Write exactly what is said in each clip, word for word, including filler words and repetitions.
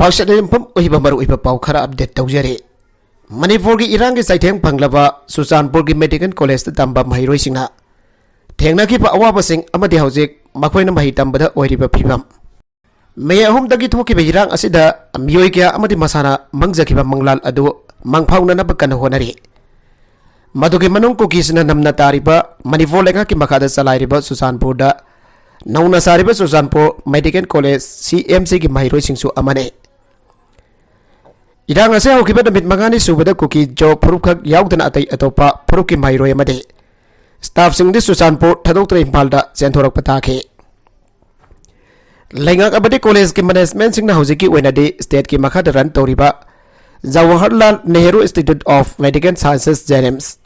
ꯄꯥꯎꯁꯦꯠꯅ ꯌꯨꯝꯐꯝ ꯑꯣꯏꯕ ꯃꯔꯨꯑꯣꯏꯕ ꯄꯥꯎ ꯈꯔ ꯑꯞꯗꯦꯠ ꯇꯧꯖꯔꯤ꯫ ꯃꯅꯤꯄꯨꯔꯒꯤ ꯏꯔꯥꯡꯒꯤ ꯆꯩꯊꯦꯡ ꯐꯪꯂꯕ ꯆꯨꯔꯆꯥꯟꯄꯨꯔꯒꯤ ꯃꯦꯗꯤꯀꯦꯜ ꯀꯣꯂꯦꯖꯇ ꯇꯝꯕ ꯃꯍꯩꯔꯣꯏꯁꯤꯡꯅ ꯊꯦꯡꯅꯈꯤꯕ ꯑꯋꯥꯕꯁꯤꯡ ꯑꯃꯗꯤ ꯍꯧꯖꯤꯛ ꯃꯈꯣꯏꯅ ꯃꯍꯩ ꯇꯝꯕꯗ ꯑꯣꯏꯔꯤꯕ ꯐꯤꯕꯝ꯫ ꯃꯦ ꯑꯍꯨꯝꯗꯒꯤ ꯊꯣꯛꯈꯤꯕ ꯏꯔꯥꯡ ꯑꯁꯤꯗ ꯃꯤꯑꯣꯏ ꯀꯌꯥ ꯑꯃꯗꯤ ꯃꯁꯥꯅ ꯃꯥꯡꯖꯈꯤꯕ ꯃꯪꯂꯥꯟ ꯑꯗꯨ ꯃꯪꯐꯥꯎꯅꯅꯕ ꯀꯟꯅ ꯍꯣꯠꯅꯔꯤ꯫ ꯃꯗꯨꯒꯤ ꯃꯅꯨꯡ ꯀꯨꯀꯤꯁꯤꯡꯅ ꯅꯝꯅ ꯇꯥꯔꯤꯕ ꯃꯅꯤꯄꯨꯔ ꯂꯩꯉꯥꯛꯀꯤ ꯃꯈꯥꯗ ꯆꯂꯥꯏꯔꯤꯕ ꯆꯨꯔꯆꯥꯟꯄꯨꯔꯗ ꯅꯧꯅ ꯁꯥꯔꯤꯕ ꯆꯨꯔꯆꯥꯟꯄꯨꯔ ꯃꯦꯗꯤꯀꯦꯜ ꯀꯣꯂꯦꯖ, ꯁꯤ ꯑꯦꯝ ꯁꯤꯒꯤ ꯃꯍꯩꯔꯣꯏꯁꯤꯡꯁꯨ ꯑꯃꯅꯤ꯫ ꯏꯔꯥꯡ ꯑꯁꯤ ꯍꯧꯈꯤꯕ ꯅꯨꯃꯤꯠ ꯃꯉꯥꯅꯤ ꯁꯨꯕꯗ ꯀꯨꯀꯤ ꯖꯣ ꯐꯨꯔꯨꯞꯈꯛ ꯌꯥꯎꯗꯅ ꯑꯇꯩ ꯑꯇꯣꯞꯄ ꯐꯨꯔꯨꯞꯀꯤ ꯃꯍꯩꯔꯣꯏ ꯑꯃꯗꯤ ꯁ꯭ꯇꯥꯐꯁꯤꯡꯗꯤ ꯆꯨꯔꯆꯥꯟꯄꯨꯔ ꯊꯥꯗꯣꯛꯇꯨꯅ ꯏꯝꯐꯥꯜꯗ ꯆꯦꯟꯊꯣꯔꯛꯄ ꯇꯥꯈꯤ꯫ ꯂꯩꯉꯥꯛ ꯑꯃꯗꯤ ꯀꯣꯂꯦꯖꯀꯤ ꯃꯦꯅꯦꯖꯃꯦꯟꯠꯁꯤꯡꯅ ꯍꯧꯖꯤꯛꯀꯤ ꯑꯣꯏꯅꯗꯤ ꯁ꯭ꯇꯦꯠꯀꯤ ꯃꯈꯥꯗ ꯔꯟ ꯇꯧꯔꯤꯕ Jawaharlal Nehru institute of medical sciences, JNIMS,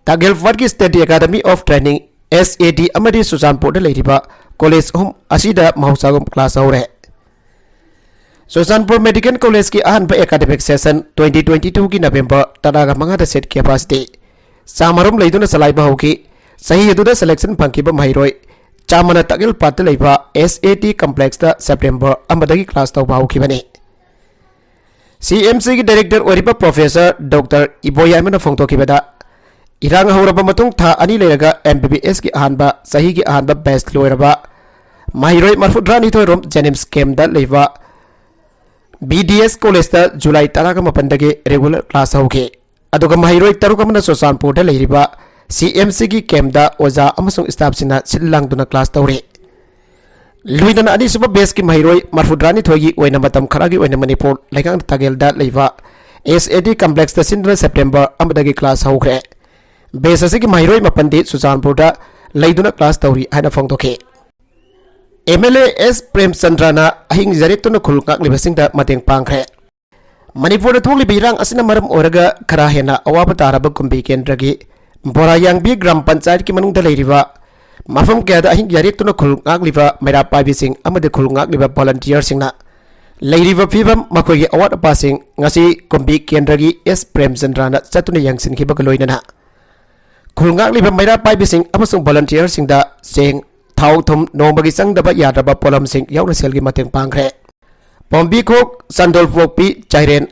Takyel ꯐꯥꯠꯀꯤ state academy of training, S A T, ꯑꯃꯗꯤ ꯆꯨꯔꯆꯥꯟꯄꯨꯔꯗ ꯂꯩꯔꯤꯕ ꯀꯣꯂꯦꯖ ꯑꯍꯨꯝ ꯑꯁꯤꯗ ꯃꯍꯧꯁꯥꯒꯨꯝ ꯀ꯭ꯂꯥꯁ ꯍꯧꯔꯦ꯫ ꯆꯨꯔꯆꯥꯟꯄꯨꯔ ꯃꯦꯗꯤꯀꯦꯜ ꯀꯣꯂꯦꯖꯀꯤ ꯑꯍꯥꯟꯕ ꯑꯦꯀꯥꯗꯃꯤꯛ ꯁꯦꯁꯟ twenty twenty-twoꯒꯤ ꯅꯕꯦꯝꯕꯔ ꯇꯔꯥꯒ ꯃꯉꯥꯗ ꯁꯤꯠ ꯀꯦꯄꯥꯁꯤꯇꯤ ꯆꯥꯃꯔꯣꯝ ꯂꯩꯗꯨꯅ ꯆꯂꯥꯏꯕ ꯍꯧꯈꯤ꯫ ꯆꯍꯤ ꯑꯗꯨꯗ ꯁꯦꯂꯦꯛꯁꯟ ꯐꯪꯈꯤꯕ ꯃꯍꯩꯔꯣꯏ ꯆꯥꯝꯃꯅ ꯇꯥꯒꯦꯜ ꯄꯥꯠꯇ ꯂꯩꯕ ꯑꯦꯁ ꯑꯦ ꯇꯤ ꯀꯝꯄ꯭ꯂꯦꯛꯁꯇ ꯁꯦꯞꯇꯦꯝꯕꯔ ꯑꯃꯗꯒꯤ ꯀ꯭ꯂꯥꯁ ꯇꯧꯕ ꯍꯧꯈꯤꯕꯅꯤ꯫ ꯁꯤ ꯑꯦꯝ ꯁꯤꯒꯤ ꯗꯥꯏꯔꯦꯛꯇꯔ ꯑꯣꯏꯔꯤꯕ ꯄ꯭ꯔꯣꯐꯦꯁꯔ ꯗꯣꯛꯇꯔ ꯏꯕꯣꯌꯥꯏꯃꯅ ꯐꯣꯡꯗꯣꯛꯈꯤꯕꯗ, ꯏꯔꯥꯡ ꯍꯧꯔꯕ ꯃꯇꯨꯡ ꯊꯥ ꯑꯅꯤ ꯂꯩꯔꯒ ꯑꯦꯝ ꯕꯤ ꯕꯤ ꯑꯦꯁꯀꯤ ꯑꯍꯥꯟꯕ ꯆꯍꯤꯒꯤ ꯑꯍꯥꯟꯕ ꯕꯦꯆ ꯂꯣꯏꯔꯕ ꯃꯍꯩꯔꯣꯏ ꯃꯔꯐꯨꯇꯔꯥꯅꯤꯊꯣꯏ ꯔꯣꯝ ꯖꯦꯅꯤꯝꯁ ꯀꯦꯝꯗ ꯂꯩꯕ ꯕꯤ ꯗꯤ ꯑꯦꯁ ꯀꯣꯂꯦꯖꯇ ꯖꯨꯂꯥꯏ ꯇꯔꯥꯒ ꯃꯥꯄꯟꯗꯒꯤ ꯔꯤꯒꯨꯂꯔ ꯀ꯭ꯂꯥꯁ ꯍꯧꯈꯤ꯫ ꯑꯗꯨꯒ ꯃꯍꯩꯔꯣꯏ ꯇꯔꯨꯛ ꯑꯃꯅ ꯆꯨꯔꯆꯥꯟꯄꯨꯔꯗ ꯂꯩꯔꯤꯕ ꯁꯤ ꯑꯦꯝ ꯁꯤꯒꯤ ꯀꯦꯝꯗ ꯑꯣꯖꯥ ꯑꯃꯁꯨꯡ ꯁ꯭ꯇꯥꯐꯁꯤꯡꯅ ꯁꯤꯜ ꯂꯥꯡꯗꯨꯅ ꯀ꯭ꯂꯥꯁ ꯇꯧꯔꯤ꯫ ꯂꯣꯏꯅꯅ ꯑꯅꯤꯁꯨꯕ ꯕꯦꯆꯀꯤ ꯃꯍꯩꯔꯣꯏ ꯃꯔꯐꯨꯇꯔꯥꯅꯤꯊꯣꯏꯒꯤ ꯑꯣꯏꯅ ꯃꯇꯝ ꯈꯔꯒꯤ ꯑꯣꯏꯅ ꯃꯅꯤꯄꯨꯔ ꯂꯩꯉꯥꯛꯅ ꯇꯥꯒꯦꯜꯗ ꯂꯩꯕ ꯑꯦꯁ ꯑꯦ ꯇꯤ ꯀꯝꯄ꯭ꯂꯦꯛꯁꯇ ꯁꯤꯟꯗꯨꯅ ꯁꯦꯞꯇꯦꯝꯕꯔ ꯑꯃꯗꯒꯤ ꯀ꯭ꯂꯥꯁ ꯍꯧꯈ꯭ꯔꯦ꯫ ꯕꯦꯆ ꯑꯁꯤꯒꯤ ꯃꯍꯩꯔꯣꯏ ꯃꯥꯄꯟꯗꯤ ꯆꯨꯔꯆꯥꯟꯄꯨꯔꯗ ꯂꯩꯗꯨꯅ ꯀ꯭ꯂꯥꯁ ꯇꯧꯔꯤ ꯍꯥꯏꯅ ꯐꯣꯡꯗꯣꯛꯈꯤ꯫ ꯑꯦꯝ ꯑꯦꯜ ꯑꯦ ꯑꯦꯁ ꯄ꯭ꯔꯦꯝꯆꯟꯗ꯭ꯔꯅ ꯑꯍꯤꯡ ꯌꯥꯔꯦꯛꯇꯨꯅ ꯈꯨꯜ ꯉꯥꯛꯂꯤꯕꯁꯤꯡꯗ ꯃꯇꯦꯡ ꯄꯥꯡꯈ꯭ꯔꯦ꯫ ꯃꯅꯤꯄꯨꯔꯗ ꯊꯣꯛꯂꯤꯕ ꯏꯔꯥꯡ ꯑꯁꯤꯅ ꯃꯔꯝ ꯑꯣꯏꯔꯒ ꯈꯔ ꯍꯦꯟꯅ ꯑꯋꯥꯕ ꯇꯥꯔꯕ ꯀꯨꯝꯕꯤ ꯀꯦꯟꯗ꯭ꯔꯒꯤ ꯕꯣꯔꯥꯌꯥꯡꯕꯤ ꯒ꯭ꯔꯥꯝ ꯄꯟꯆꯥꯌꯠꯀꯤ ꯃꯅꯨꯡꯗ ꯂꯩꯔꯤꯕ ꯃꯐꯝ ꯀꯌꯥꯗ ꯑꯍꯤꯡ ꯌꯥꯔꯦꯛꯇꯨꯅ ꯈꯨꯜ ꯉꯥꯛꯂꯤꯕ ꯃꯩꯔꯥ ꯄꯥꯏꯕꯤꯁꯤꯡ ꯑꯃꯗꯤ ꯈꯨꯜ ꯉꯥꯛꯂꯤꯕ ꯚꯣꯂꯨꯟꯇꯤꯌꯔꯁꯤꯡꯅ ꯂꯩꯔꯤꯕ ꯐꯤꯕꯝ, ꯃꯈꯣꯏꯒꯤ ꯑꯋꯥꯠ ꯑꯄꯥꯁꯤꯡ ꯉꯁꯤ ꯀꯨꯝꯕꯤ ꯀꯦꯟꯗ꯭ꯔꯒꯤ ꯑꯦꯁ ꯄ꯭ꯔꯦꯝꯆꯟꯗ꯭ꯔꯅ ꯆꯠꯇꯨꯅ ꯌꯦꯡꯁꯤꯟꯈꯤꯕꯒ ꯂꯣꯏꯅꯅ ꯈꯨꯜ ꯉꯥꯛꯂꯤꯕ ꯃꯩꯔꯥ ꯄꯥꯏꯕꯤꯁꯤꯡ ꯑꯃꯁꯨꯡ ꯚꯣꯂꯨꯟꯇꯤꯌꯔꯁꯤꯡꯗ ꯆꯦꯡ, ꯊꯥꯎ, ꯊꯨꯝ, ꯅꯣꯡꯃꯒꯤ ꯆꯪꯗꯕ ꯌꯥꯗ꯭ꯔꯕ ꯄꯣꯠꯂꯝꯁꯤꯡ ꯌꯥꯎꯅ ꯁꯦꯜꯒꯤ ꯃꯇꯦꯡ ꯄꯥꯡꯈ꯭ꯔꯦ꯫ ꯄꯣꯝꯕꯤꯈꯣꯛ, ꯆꯥꯟꯗꯣꯜ ꯄꯣꯛꯄꯤ, ꯆꯥꯏꯔꯦꯟ,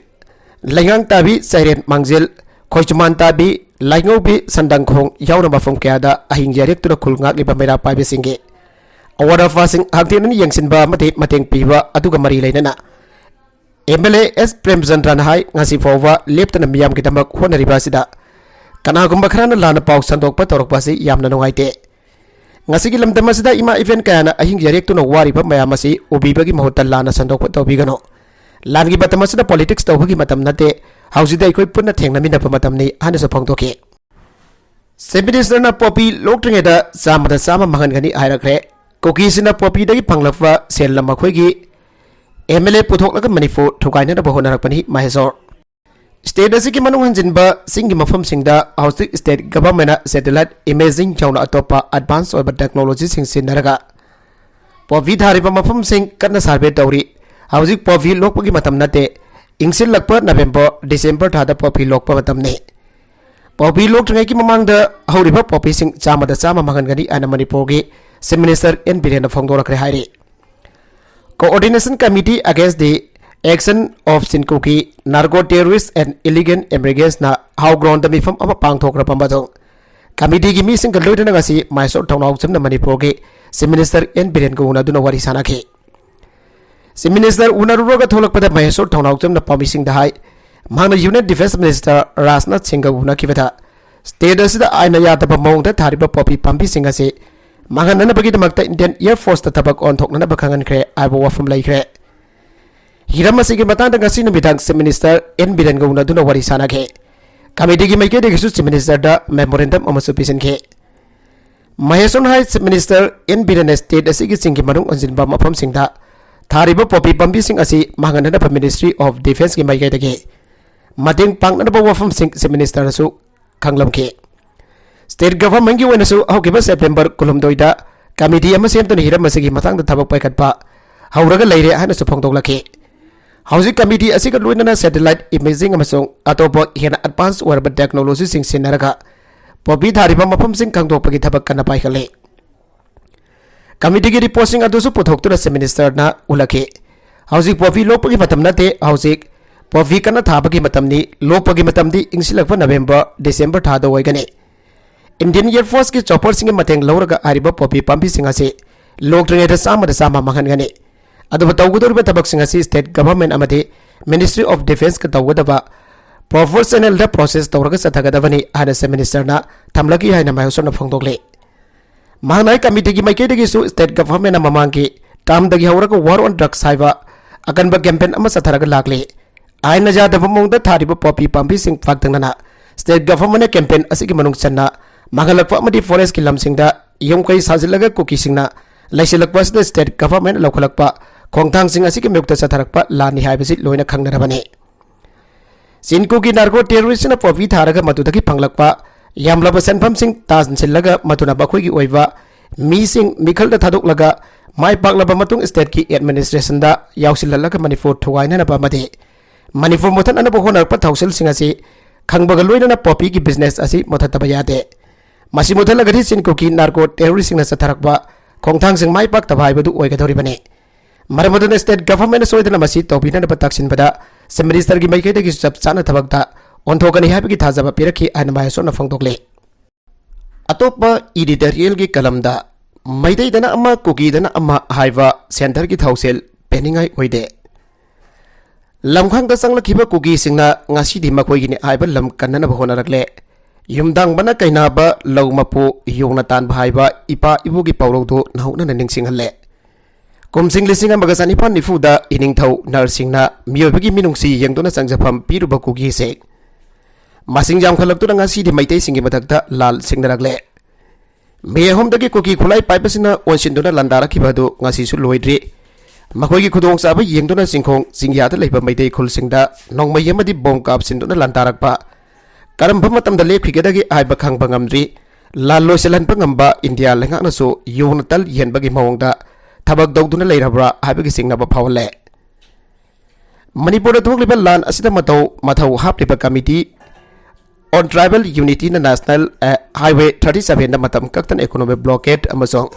ꯂꯩꯉꯥꯡ ꯇꯥꯕꯤ, ꯆꯥꯏꯔꯦꯟ ꯃꯥꯡꯖꯤꯜ, ꯈꯣꯏꯖꯨꯃꯥꯟ ꯇꯥꯕꯤ, ꯂꯥꯏꯉꯧꯕꯤ, ꯁꯟꯗꯪꯈꯣꯡ ꯌꯥꯎꯅ ꯃꯐꯝ ꯀꯌꯥꯗ ꯑꯍꯤꯡ ꯌꯥꯔꯦꯛꯇꯨꯅ ꯈꯨꯜ ꯉꯥꯛꯂꯤꯕ ꯃꯩꯔꯥ ꯄꯥꯏꯕꯁꯤꯡꯒꯤ ꯑꯋꯥꯠ ꯑꯄꯥꯁꯤꯡ ꯍꯛꯊꯦꯡꯅꯅ ꯌꯦꯡꯁꯤꯟꯕ ꯑꯃꯗꯤ ꯃꯇꯦꯡ ꯄꯤꯕ ꯑꯗꯨꯒ ꯃꯔꯤ ꯂꯩꯅꯅ ꯑꯦꯝ ꯑꯦꯜ ꯑꯦ ꯑꯦꯁ ꯄ꯭ꯔꯦꯝꯆꯟꯗ꯭ꯔꯅ ꯍꯥꯏ, ꯉꯁꯤ ꯐꯥꯎꯕ ꯂꯦꯞꯇꯅ ꯃꯤꯌꯥꯝꯒꯤꯗꯃꯛ ꯍꯣꯠꯅꯔꯤꯕ ꯑꯁꯤꯗ ꯀꯅꯥꯒꯨꯝꯕ ꯈꯔꯅ ꯂꯥꯟꯅ ꯄꯥꯎ ꯁꯟꯗꯣꯛꯄ ꯇꯧꯔꯛꯄ ꯑꯁꯤ ꯌꯥꯝꯅ ꯅꯨꯡꯉꯥꯏꯇꯦ꯫ ꯉꯁꯤꯒꯤ ꯂꯝꯗꯝ ꯑꯁꯤꯗ ꯏꯃꯥ ꯏꯕꯦꯟ ꯀꯌꯥꯅ ꯑꯍꯤꯡ ꯌꯥꯔꯦꯛꯇꯨꯅ ꯋꯥꯔꯤꯕ ꯃꯌꯥꯝ ꯑꯁꯤ ꯎꯕꯤꯕꯒꯤ ꯃꯍꯨꯠꯇ ꯂꯥꯟꯅ ꯁꯟꯗꯣꯛꯄ ꯇꯧꯕꯤꯒꯅꯨ꯫ ꯂꯥꯟꯒꯤ ꯃꯇꯝ ꯑꯁꯤꯗ ꯄꯣꯂꯤꯇꯤꯛꯁ ꯇꯧꯕꯒꯤ ꯃꯇꯝ ꯅꯠꯇꯦ, ꯍꯧꯖꯤꯛꯇꯤ ꯑꯩꯈꯣꯏ ꯄꯨꯟꯅ ꯊꯦꯡꯅꯃꯤꯟꯅꯕ ꯃꯇꯝꯅꯤ ꯍꯥꯏꯅꯁꯨ ꯐꯣꯡꯗꯣꯛꯈꯤ꯫ ꯆꯤꯐ ꯃꯤꯅꯤꯁꯇꯔꯅ ꯄꯣꯄꯤ ꯂꯣꯛꯇ꯭ꯔꯤꯉꯩꯗ ꯆꯥꯝꯃꯗ ꯆꯥꯝꯃ ꯃꯥꯡꯍꯟꯒꯅꯤ ꯍꯥꯏꯔꯛꯈ꯭ꯔꯦ꯫ ꯀꯨꯀꯤꯁꯤꯅ ꯄꯣꯄꯤꯗꯒꯤ ꯐꯪꯂꯛꯄ ꯁꯦꯜꯅ ꯃꯈꯣꯏꯒꯤ ꯑꯦꯝ ꯑꯦꯜ ꯑꯦ ꯄꯨꯊꯣꯛꯂꯒ ꯃꯅꯤꯄꯨꯔ ꯊꯨꯒꯥꯏꯅꯅꯕ ꯍꯣꯠꯅꯔꯛꯄꯅꯤ, ꯃꯍꯦꯁꯣꯔ꯫ ꯁ꯭ꯇꯦꯠ ꯑꯁꯤꯒꯤ ꯃꯅꯨꯡ ꯍꯟꯖꯤꯟꯕ ꯆꯤꯡꯒꯤ ꯃꯐꯝꯁꯤꯡꯗ ꯍꯧꯖꯤꯛ ꯁ꯭ꯇꯦꯠ ꯒꯚꯔꯟꯃꯦꯟꯅ ꯁꯦꯇꯦꯂꯥꯏꯠ ꯏꯃꯦꯖꯤꯡ ꯌꯥꯎꯅ ꯑꯇꯣꯞꯄ ꯑꯦꯗꯚꯥꯟꯁ ꯑꯣꯏꯕ ꯇꯦꯛꯅꯣꯂꯣꯖꯤꯁꯤꯡ ꯁꯤꯖꯤꯟꯅꯔꯒ ꯄꯣꯄꯤ ꯊꯥꯔꯤꯕ ꯃꯐꯝꯁꯤꯡ ꯀꯟꯅ ꯁꯔꯚꯦ ꯇꯧꯔꯤ꯫ ꯍꯧꯖꯤꯛ ꯄꯣꯄꯤ ꯂꯣꯛꯄꯒꯤ ꯃꯇꯝ ꯅꯠꯇꯦ, ꯏꯪꯁꯤꯜꯂꯛꯄ ꯅꯕꯦꯝꯕꯔ, ꯗꯤꯁꯦꯝꯕꯔ ꯊꯥꯗ ꯄꯣꯄꯤ ꯂꯣꯛꯄ ꯃꯇꯝꯅꯤ꯫ ꯄꯣꯄꯤ ꯂꯣꯛꯇ꯭ꯔꯤꯉꯩꯒꯤ ꯃꯃꯥꯡꯗ ꯍꯧꯔꯤꯕ ꯄꯣꯄꯤꯁꯤꯡ ꯆꯥꯝꯃꯗ ꯆꯥꯝꯃ ꯃꯥꯡꯍꯟꯒꯅꯤ ꯍꯥꯏꯅ ꯃꯅꯤꯄꯨꯔꯒꯤ ꯆꯤꯐ ꯃꯤꯅꯤꯁꯇꯔ ꯑꯦꯟ ꯕꯤꯔꯦꯟꯅ ꯐꯣꯡꯗꯣꯔꯛꯈ꯭ꯔꯦ ꯍꯥꯏꯔꯤ꯫ Coordination Committee Against the Action of Chin Kuki, Narco Terrorists and Illegal Immigrants-ꯅ ꯍꯥꯎ ꯒ꯭ꯔꯥꯎꯟꯗ ꯃꯤꯐꯝ ꯑꯃ ꯄꯥꯡꯊꯣꯛꯈ꯭ꯔꯕ ꯃꯇꯨꯡ, ꯀꯃꯤꯇꯤꯒꯤ ꯃꯤꯁꯤꯡꯒ ꯂꯣꯏꯅꯅ ꯉꯁꯤ ꯃꯍꯦꯁꯣꯔ ꯊꯧꯅꯥꯎꯖꯝꯅ ꯃꯅꯤꯄꯨꯔꯒꯤ ꯆꯤꯐ ꯃꯤꯅꯤꯁꯇꯔ ꯑꯦꯟ ꯕꯤꯔꯦꯟꯒ ꯎꯅꯗꯨꯅ ꯋꯥꯔꯤ ꯁꯥꯅꯈꯤ꯫ ꯆꯤꯐ ꯃꯤꯅꯤꯁꯇꯔ ꯎꯅꯔꯨꯔꯒ ꯊꯣꯛꯂꯛꯄꯗ ꯃꯍꯦꯁꯣꯔ ꯊꯧꯅꯥꯎꯖꯝꯅ ꯄꯥꯎꯃꯤꯁꯤꯡꯗ ꯍꯥꯏ, ꯃꯍꯥꯛꯅ ꯌꯨꯅꯤꯌꯟ ꯗꯤꯐꯦꯟꯁ ꯃꯤꯅꯤꯁꯇꯔ ꯔꯥꯖꯅꯥꯊ ꯁꯤꯡꯒ ꯎꯅꯈꯤꯕꯗ ꯁ꯭ꯇꯦꯠ ꯑꯁꯤꯗ ꯑꯥꯏꯟꯅ ꯌꯥꯗꯕ ꯃꯑꯣꯡꯗ ꯊꯥꯔꯤꯕ ꯄꯣꯄꯤ ꯄꯥꯝꯕꯤꯁꯤꯡ ꯑꯁꯤ ꯃꯥꯡꯍꯟꯅꯅꯕꯒꯤꯗꯃꯛꯇ ꯏꯟꯗꯤꯌꯟ ꯑꯦꯌꯔ ꯐꯣꯔꯁꯇ ꯊꯕꯛ ꯑꯣꯟꯊꯣꯛꯅꯅꯕ ꯈꯪꯍꯟꯈ꯭ꯔꯦ ꯍꯥꯏꯕ ꯋꯥꯐꯝ ꯂꯩꯈ꯭ꯔꯦ꯫ ꯍꯤꯔꯝ ꯑꯁꯤꯒꯤ ꯃꯇꯥꯡꯗ ꯉꯁꯤ ꯅꯨꯃꯤꯗꯥꯡ ꯆꯤꯐ ꯃꯤꯅꯤꯁꯇꯔ ꯑꯦꯟ ꯕꯤꯔꯦꯟꯒ ꯎꯅꯗꯨꯅ ꯋꯥꯔꯤ ꯁꯥꯅꯈꯤ꯫ ꯀꯃꯤꯇꯤꯒꯤ ꯃꯥꯏꯀꯩꯗꯒꯤꯁꯨ ꯆꯤꯐ ꯃꯤꯅꯤꯁꯇꯔꯗ ꯃꯦꯃꯣꯔꯦꯟꯗꯝ ꯑꯃꯁꯨ ꯄꯤꯁꯤꯟꯈꯤ꯫ ꯃꯍꯦꯁꯣꯔ ꯍꯥꯏ, ꯆꯤꯐ ꯃꯤꯅꯤꯁꯇꯔ ꯑꯦꯟ ꯕꯤꯔꯦꯟꯅ ꯁ꯭ꯇꯦꯠ ꯑꯁꯤꯒꯤ ꯆꯤꯡꯒꯤ ꯃꯅꯨꯡ ꯍꯟꯖꯤꯟꯕ ꯃꯐꯝꯁꯤꯡꯗ ꯊꯥꯔꯤꯕ ꯄꯣꯄꯤ ꯄꯥꯝꯕꯤꯁꯤꯡ ꯑꯁꯤ ꯃꯥꯡꯍꯟꯅꯅꯕ ꯃꯤꯅꯤꯁꯇ꯭ꯔꯤ ꯑꯣꯐ ꯗꯤꯐꯦꯟꯁꯀꯤ ꯃꯥꯏꯀꯩꯗꯒꯤ ꯃꯇꯦꯡ ꯄꯥꯡꯅꯅꯕ ꯋꯥꯐꯝꯁꯤꯡ ꯆꯤꯐ ꯃꯤꯅꯤꯁꯇꯔꯅꯁꯨ ꯈꯪꯂꯝꯈꯤ꯫ ꯁ꯭ꯇꯦꯠ ꯒꯚꯔꯟꯃꯦꯟꯠꯀꯤ ꯑꯣꯏꯅꯁꯨ ꯍꯧꯈꯤꯕ ꯁꯦꯞꯇꯦꯝꯕꯔ ꯀꯨꯟꯍꯨꯝꯗꯣꯏꯗ ꯀꯃꯤꯇꯤ ꯑꯃ ꯁꯦꯝꯗꯨꯅ ꯍꯤꯔꯝ ꯑꯁꯤꯒꯤ ꯃꯇꯥꯡꯗ ꯊꯕꯛ ꯄꯥꯏꯈꯠꯄ ꯍꯧꯔꯒ ꯂꯩꯔꯦ ꯍꯥꯏꯅꯁꯨ ꯐꯣꯡꯗꯣꯛꯂꯛꯈꯤ꯫ ꯍꯧꯖꯤꯛ ꯀꯃꯤꯇꯤ ꯑꯁꯤꯒ ꯂꯣꯏꯅꯅ ꯁꯦꯇꯦꯂꯥꯏꯠ ꯏꯃꯦꯖꯤꯡ ꯑꯃꯁꯨꯡ ꯑꯇꯣꯞꯄ ꯍꯦꯟꯅ ꯑꯦꯗꯚꯥꯟꯁ ꯑꯣꯏꯔꯕ ꯇꯦꯛꯅꯣꯂꯣꯖꯤꯁꯤꯡ ꯁꯤꯖꯤꯟꯅꯔꯒ ꯄꯣꯄꯤ ꯊꯥꯔꯤꯕ ꯃꯐꯝꯁꯤꯡ ꯈꯪꯗꯣꯛꯄꯒꯤ ꯊꯕꯛ ꯀꯟꯅ ꯄꯥꯏꯈꯠꯂꯤ꯫ ꯀꯃꯤꯇꯤꯒꯤ ꯔꯤꯄꯣꯔꯠꯁꯤꯡ ꯑꯗꯨꯁꯨ ꯄꯨꯊꯣꯛꯇꯨꯅ ꯆꯤꯐ ꯃꯤꯅꯤꯁꯇꯔꯅ ꯎꯠꯂꯛꯈꯤ꯫ ꯍꯧꯖꯤꯛ ꯄꯣꯄꯤ ꯂꯣꯛꯄꯒꯤ ꯃꯇꯝ ꯅꯠꯇꯦ, ꯍꯧꯖꯤꯛ ꯄꯣꯄꯤ ꯀꯟꯅ ꯊꯥꯕꯒꯤ ꯃꯇꯝꯅꯤ꯫ ꯂꯣꯛꯄꯒꯤ ꯃꯇꯝꯗꯤ ꯏꯪꯁꯤꯜꯂꯛꯄ ꯅꯕꯦꯝꯕꯔ, ꯗꯤꯁꯦꯝꯕꯔ ꯊꯥꯗ ꯑꯣꯏꯒꯅꯤ꯫ Indian Air Forceꯀꯤ chopperꯁꯤꯡꯒꯤ ꯃꯇꯦꯡ ꯂꯧꯔꯒ ꯍꯥꯏꯔꯤꯕ ꯄꯣꯄꯤ ꯄꯥꯝꯕꯤꯁꯤꯡ ꯑꯁꯤ ꯂꯣꯛꯇ꯭ꯔꯤꯉꯩꯗ ꯆꯥꯝꯃꯗ ꯆꯥꯝꯃ ꯃꯥꯡꯍꯟꯒꯅꯤ꯫ ꯑꯗꯨꯕꯨ ꯇꯧꯒꯗꯧꯔꯤꯕ ꯊꯕꯛꯁꯤꯡ ꯑꯁꯤ state government ꯑꯃꯗꯤ Ministry of Defenceꯀ ꯇꯧꯒꯗꯕ professionalꯗ process ꯇꯧꯔꯒ ꯆꯠꯊꯒꯗꯕꯅꯤ ꯍꯥꯏꯅ Chief Ministerꯅ ꯊꯝꯂꯛꯈꯤ ꯍꯥꯏꯅ ꯃꯥꯌꯣꯁꯣꯟꯅ ꯐꯣꯡꯗꯣꯛꯂꯤ꯫ ꯃꯍꯥꯛꯅ ꯍꯥꯏ, committeeꯒꯤ ꯃꯥꯏꯀꯩꯗꯒꯤꯁꯨ state governmentꯅ ꯃꯃꯥꯡꯒꯤ termꯗꯒꯤ ꯍꯧꯔꯒ war on drugs ꯍꯥꯏꯕ ꯑꯀꯟꯕ campaign ꯑꯃ ꯆꯠꯊꯔꯒ ꯂꯥꯛꯂꯤ꯫ ꯑꯥꯏꯟꯅ ꯌꯥꯗꯕ ꯃꯑꯣꯡꯗ ꯊꯥꯔꯤꯕ ꯄꯣꯄꯤ ꯄꯥꯝꯕꯤꯁꯤꯡ ꯄꯥꯛꯇꯛꯅꯅ state governmentꯅ campaign ꯑꯁꯤꯒꯤ ꯃꯅꯨꯡ ꯆꯟꯅ ꯃꯥꯡꯍꯜꯂꯛꯄ ꯑꯃꯗꯤ forestꯀꯤ ꯂꯝꯁꯤꯡꯗ ꯌꯨꯝ ꯀꯩ ꯁꯥꯖꯤꯜꯂꯒ ꯀꯨꯀꯤꯁꯤꯡꯅ ꯂꯩꯁꯤꯜꯂꯛꯄ ꯑꯁꯤꯗ state government ꯂꯧꯈꯠꯂꯛꯄ ꯈꯣꯡꯊꯥꯡꯁꯤꯡ ꯑꯁꯤꯒꯤ ꯃꯥꯌꯣꯛꯇ ꯆꯠꯊꯔꯛꯄ ꯂꯥꯟꯅꯤ ꯍꯥꯏꯕꯁꯤ ꯂꯣꯏꯅ ꯈꯪꯅꯔꯕꯅꯤ꯫ ꯆꯤꯟ ꯀꯨꯀꯤ narco terroristꯅ ꯄꯣꯄꯤ ꯊꯥꯔꯒ ꯃꯗꯨꯗꯒꯤ ꯐꯪꯂꯛꯄ ꯌꯥꯝꯂꯕ ꯁꯦꯟꯐꯝꯁꯤꯡ ꯇꯥꯟꯁꯤꯜꯂꯒ ꯃꯗꯨꯅ ꯃꯈꯣꯏꯒꯤ ꯑꯣꯏꯕ ꯃꯤꯁꯤꯡ ꯃꯤꯈꯜꯗ ꯊꯥꯗꯣꯛꯂꯒ ꯃꯥꯏ ꯄꯥꯛꯂꯕ ꯃꯇꯨꯡ stateꯀꯤ administrationꯗ ꯌꯥꯎꯁꯤꯜꯍꯜꯂꯒ ꯃꯅꯤꯄꯨꯔ ꯊꯨꯒꯥꯏꯅꯅꯕ ꯑꯃꯗꯤ ꯃꯅꯤꯄꯨꯔ ꯃꯨꯊꯠꯅꯅꯕ ꯍꯣꯠꯅꯔꯛꯄ ꯊꯧꯁꯤꯜꯁꯤꯡ ꯑꯁꯤ ꯈꯪꯕꯒ ꯂꯣꯏꯅꯅ ꯄꯣꯄꯤꯒꯤ business ꯑꯁꯤ ꯃꯨꯊꯠꯇꯕ ꯌꯥꯗꯦ꯫ ꯃꯁꯤ ꯃꯨꯊꯠꯂꯒꯗꯤ ꯆꯤꯟ ꯀꯨꯀꯤ narco terroristꯁꯤꯡꯅ ꯆꯠꯊꯔꯛꯄ ꯈꯣꯡꯊꯥꯡꯁꯤꯡ ꯃꯥꯏ ꯄꯥꯛꯇꯕ ꯍꯥꯏꯕꯗꯨ ꯑꯣꯏꯒꯗꯧꯔꯤꯕꯅꯤ꯫ ꯃꯔꯝ ꯑꯗꯨꯅ state governmentꯅ ꯁꯣꯏꯗꯅ ꯃꯁꯤ ꯇꯧꯕꯤꯅꯅꯕ ꯇꯥꯛꯁꯤꯟꯕꯗ Chief Ministerꯒꯤ ꯃꯥꯏꯀꯩꯗꯒꯤꯁꯨ ꯆꯞ ꯆꯥꯅ ꯊꯕꯛꯇ ꯑꯣꯟꯊꯣꯛꯀꯅꯤ ꯍꯥꯏꯕꯒꯤ ꯊꯥꯖꯕ ꯄꯤꯔꯛꯈꯤ ꯍꯥꯏꯅ ꯃꯥꯌꯣꯁꯣꯟꯅ ꯐꯣꯡꯗꯣꯛꯂꯤ꯫ ꯑꯇꯣꯞꯄ editorialꯒꯤ columnꯗ ꯃꯩꯇꯩꯗꯅ ꯑꯃ, ꯀꯨꯀꯤꯗꯅ ꯑꯃ ꯍꯥꯏꯕ centreꯒꯤ ꯊꯧꯁꯤꯜ ꯄꯦꯟꯅꯤꯡꯉꯥꯏ ꯑꯣꯏꯗꯦ꯫ ꯂꯝꯈꯥꯡꯗ ꯆꯪꯂꯛꯈꯤꯕ ꯀꯨꯀꯤꯁꯤꯡꯅ ꯉꯁꯤꯗꯤ ꯃꯈꯣꯏꯒꯤꯅꯤ ꯍꯥꯏꯕ ꯂꯝ ꯀꯟꯅꯅꯕ ꯍꯣꯠꯅꯔꯛꯂꯦ꯫ ꯌꯨꯝꯗꯥꯡꯕꯅ ꯀꯩꯅꯥꯕ, ꯂꯧ ꯃꯄꯨ ꯌꯣꯡꯅ ꯇꯥꯟꯕ ꯍꯥꯏꯕ ꯏꯄꯥ ꯏꯄꯨꯒꯤ ꯄꯥꯎꯔꯧꯗꯨ ꯅꯧꯍꯧꯅꯅ ꯅꯤꯡꯁꯤꯡꯍꯜꯂꯦ꯫ ꯀꯨꯝꯁꯤꯡ ꯂꯤꯁꯤꯡ ꯑꯃꯒ ꯆꯅꯤꯄꯥꯟ ꯅꯤꯐꯨꯗ ꯏꯅꯤꯡꯊꯧ ꯅꯔꯁꯤꯡꯅ ꯃꯤꯑꯣꯏꯕꯒꯤ ꯃꯤꯅꯨꯡꯁꯤ ꯌꯦꯡꯗꯨꯅ ꯆꯪꯖꯐꯝ ꯄꯤꯔꯨꯕ ꯀꯨꯀꯤꯁꯤꯡ ꯃꯁꯤꯡ ꯌꯥꯝꯈꯠꯂꯛꯇꯨꯅ ꯉꯁꯤꯗꯤ ꯃꯩꯇꯩꯁꯤꯡꯒꯤ ꯃꯊꯛꯇ ꯂꯥꯜ ꯁꯤꯡꯅꯔꯛꯂꯦ꯫ ꯃꯤ ꯑꯍꯨꯝꯗꯒꯤ ꯀꯨꯀꯤ ꯈꯨꯠꯂꯥꯏ ꯄꯥꯏꯕꯁꯤꯅ ꯑꯣꯟꯁꯤꯟꯗꯨꯅ ꯂꯥꯟꯗꯥꯔꯛꯈꯤꯕ ꯑꯗꯨ ꯉꯁꯤꯁꯨ ꯂꯣꯏꯗ꯭ꯔꯤ꯫ ꯃꯈꯣꯏꯒꯤ ꯈꯨꯗꯣꯡꯆꯥꯕ ꯌꯦꯡꯗꯨꯅ ꯆꯤꯡꯈꯣꯡ ꯆꯤꯡꯌꯥꯗ ꯂꯩꯕ ꯃꯩꯇꯩ ꯈꯨꯜꯁꯤꯡꯗ ꯅꯣꯡꯃꯩ ꯑꯃꯗꯤ ꯕꯣꯝ ꯀꯥꯞꯁꯤꯟꯗꯨꯅ ꯂꯥꯟꯗꯥꯔꯛꯄ ꯀꯔꯝꯕ ꯃꯇꯝꯗ ꯂꯦꯞꯈꯤꯒꯗꯒꯦ ꯍꯥꯏꯕ ꯈꯪꯕ ꯉꯝꯗ꯭ꯔꯤ꯫ ꯂꯥꯟ ꯂꯣꯏꯁꯤꯜꯍꯟꯕ ꯉꯝꯕ ꯏꯟꯗꯤꯌꯥ ꯂꯩꯉꯥꯛꯅꯁꯨ ꯌꯣꯡꯅ ꯇꯜ ꯌꯦꯟꯕꯒꯤ ꯃꯑꯣꯡꯗ ꯊꯕꯛ ꯇꯧꯗꯨꯅ ꯂꯩꯔꯕ꯭ꯔꯥ ꯍꯥꯏꯕꯒꯤ ꯆꯤꯡꯅꯕ ꯐꯥꯎꯍꯜꯂꯦ꯫ ꯃꯅꯤꯄꯨꯔꯗ ꯊꯣꯛꯂꯤꯕ ꯂꯥꯟ ꯑꯁꯤꯗ ꯃꯊꯧ ꯃꯊꯧ ꯍꯥꯞꯂꯤꯕ Committee on Tribal Unityꯅ National, ꯑ, Highway thirty sevenꯗ ꯃꯇꯝ ꯀꯛꯇꯅ economic blockade ꯑꯃꯁꯨꯡ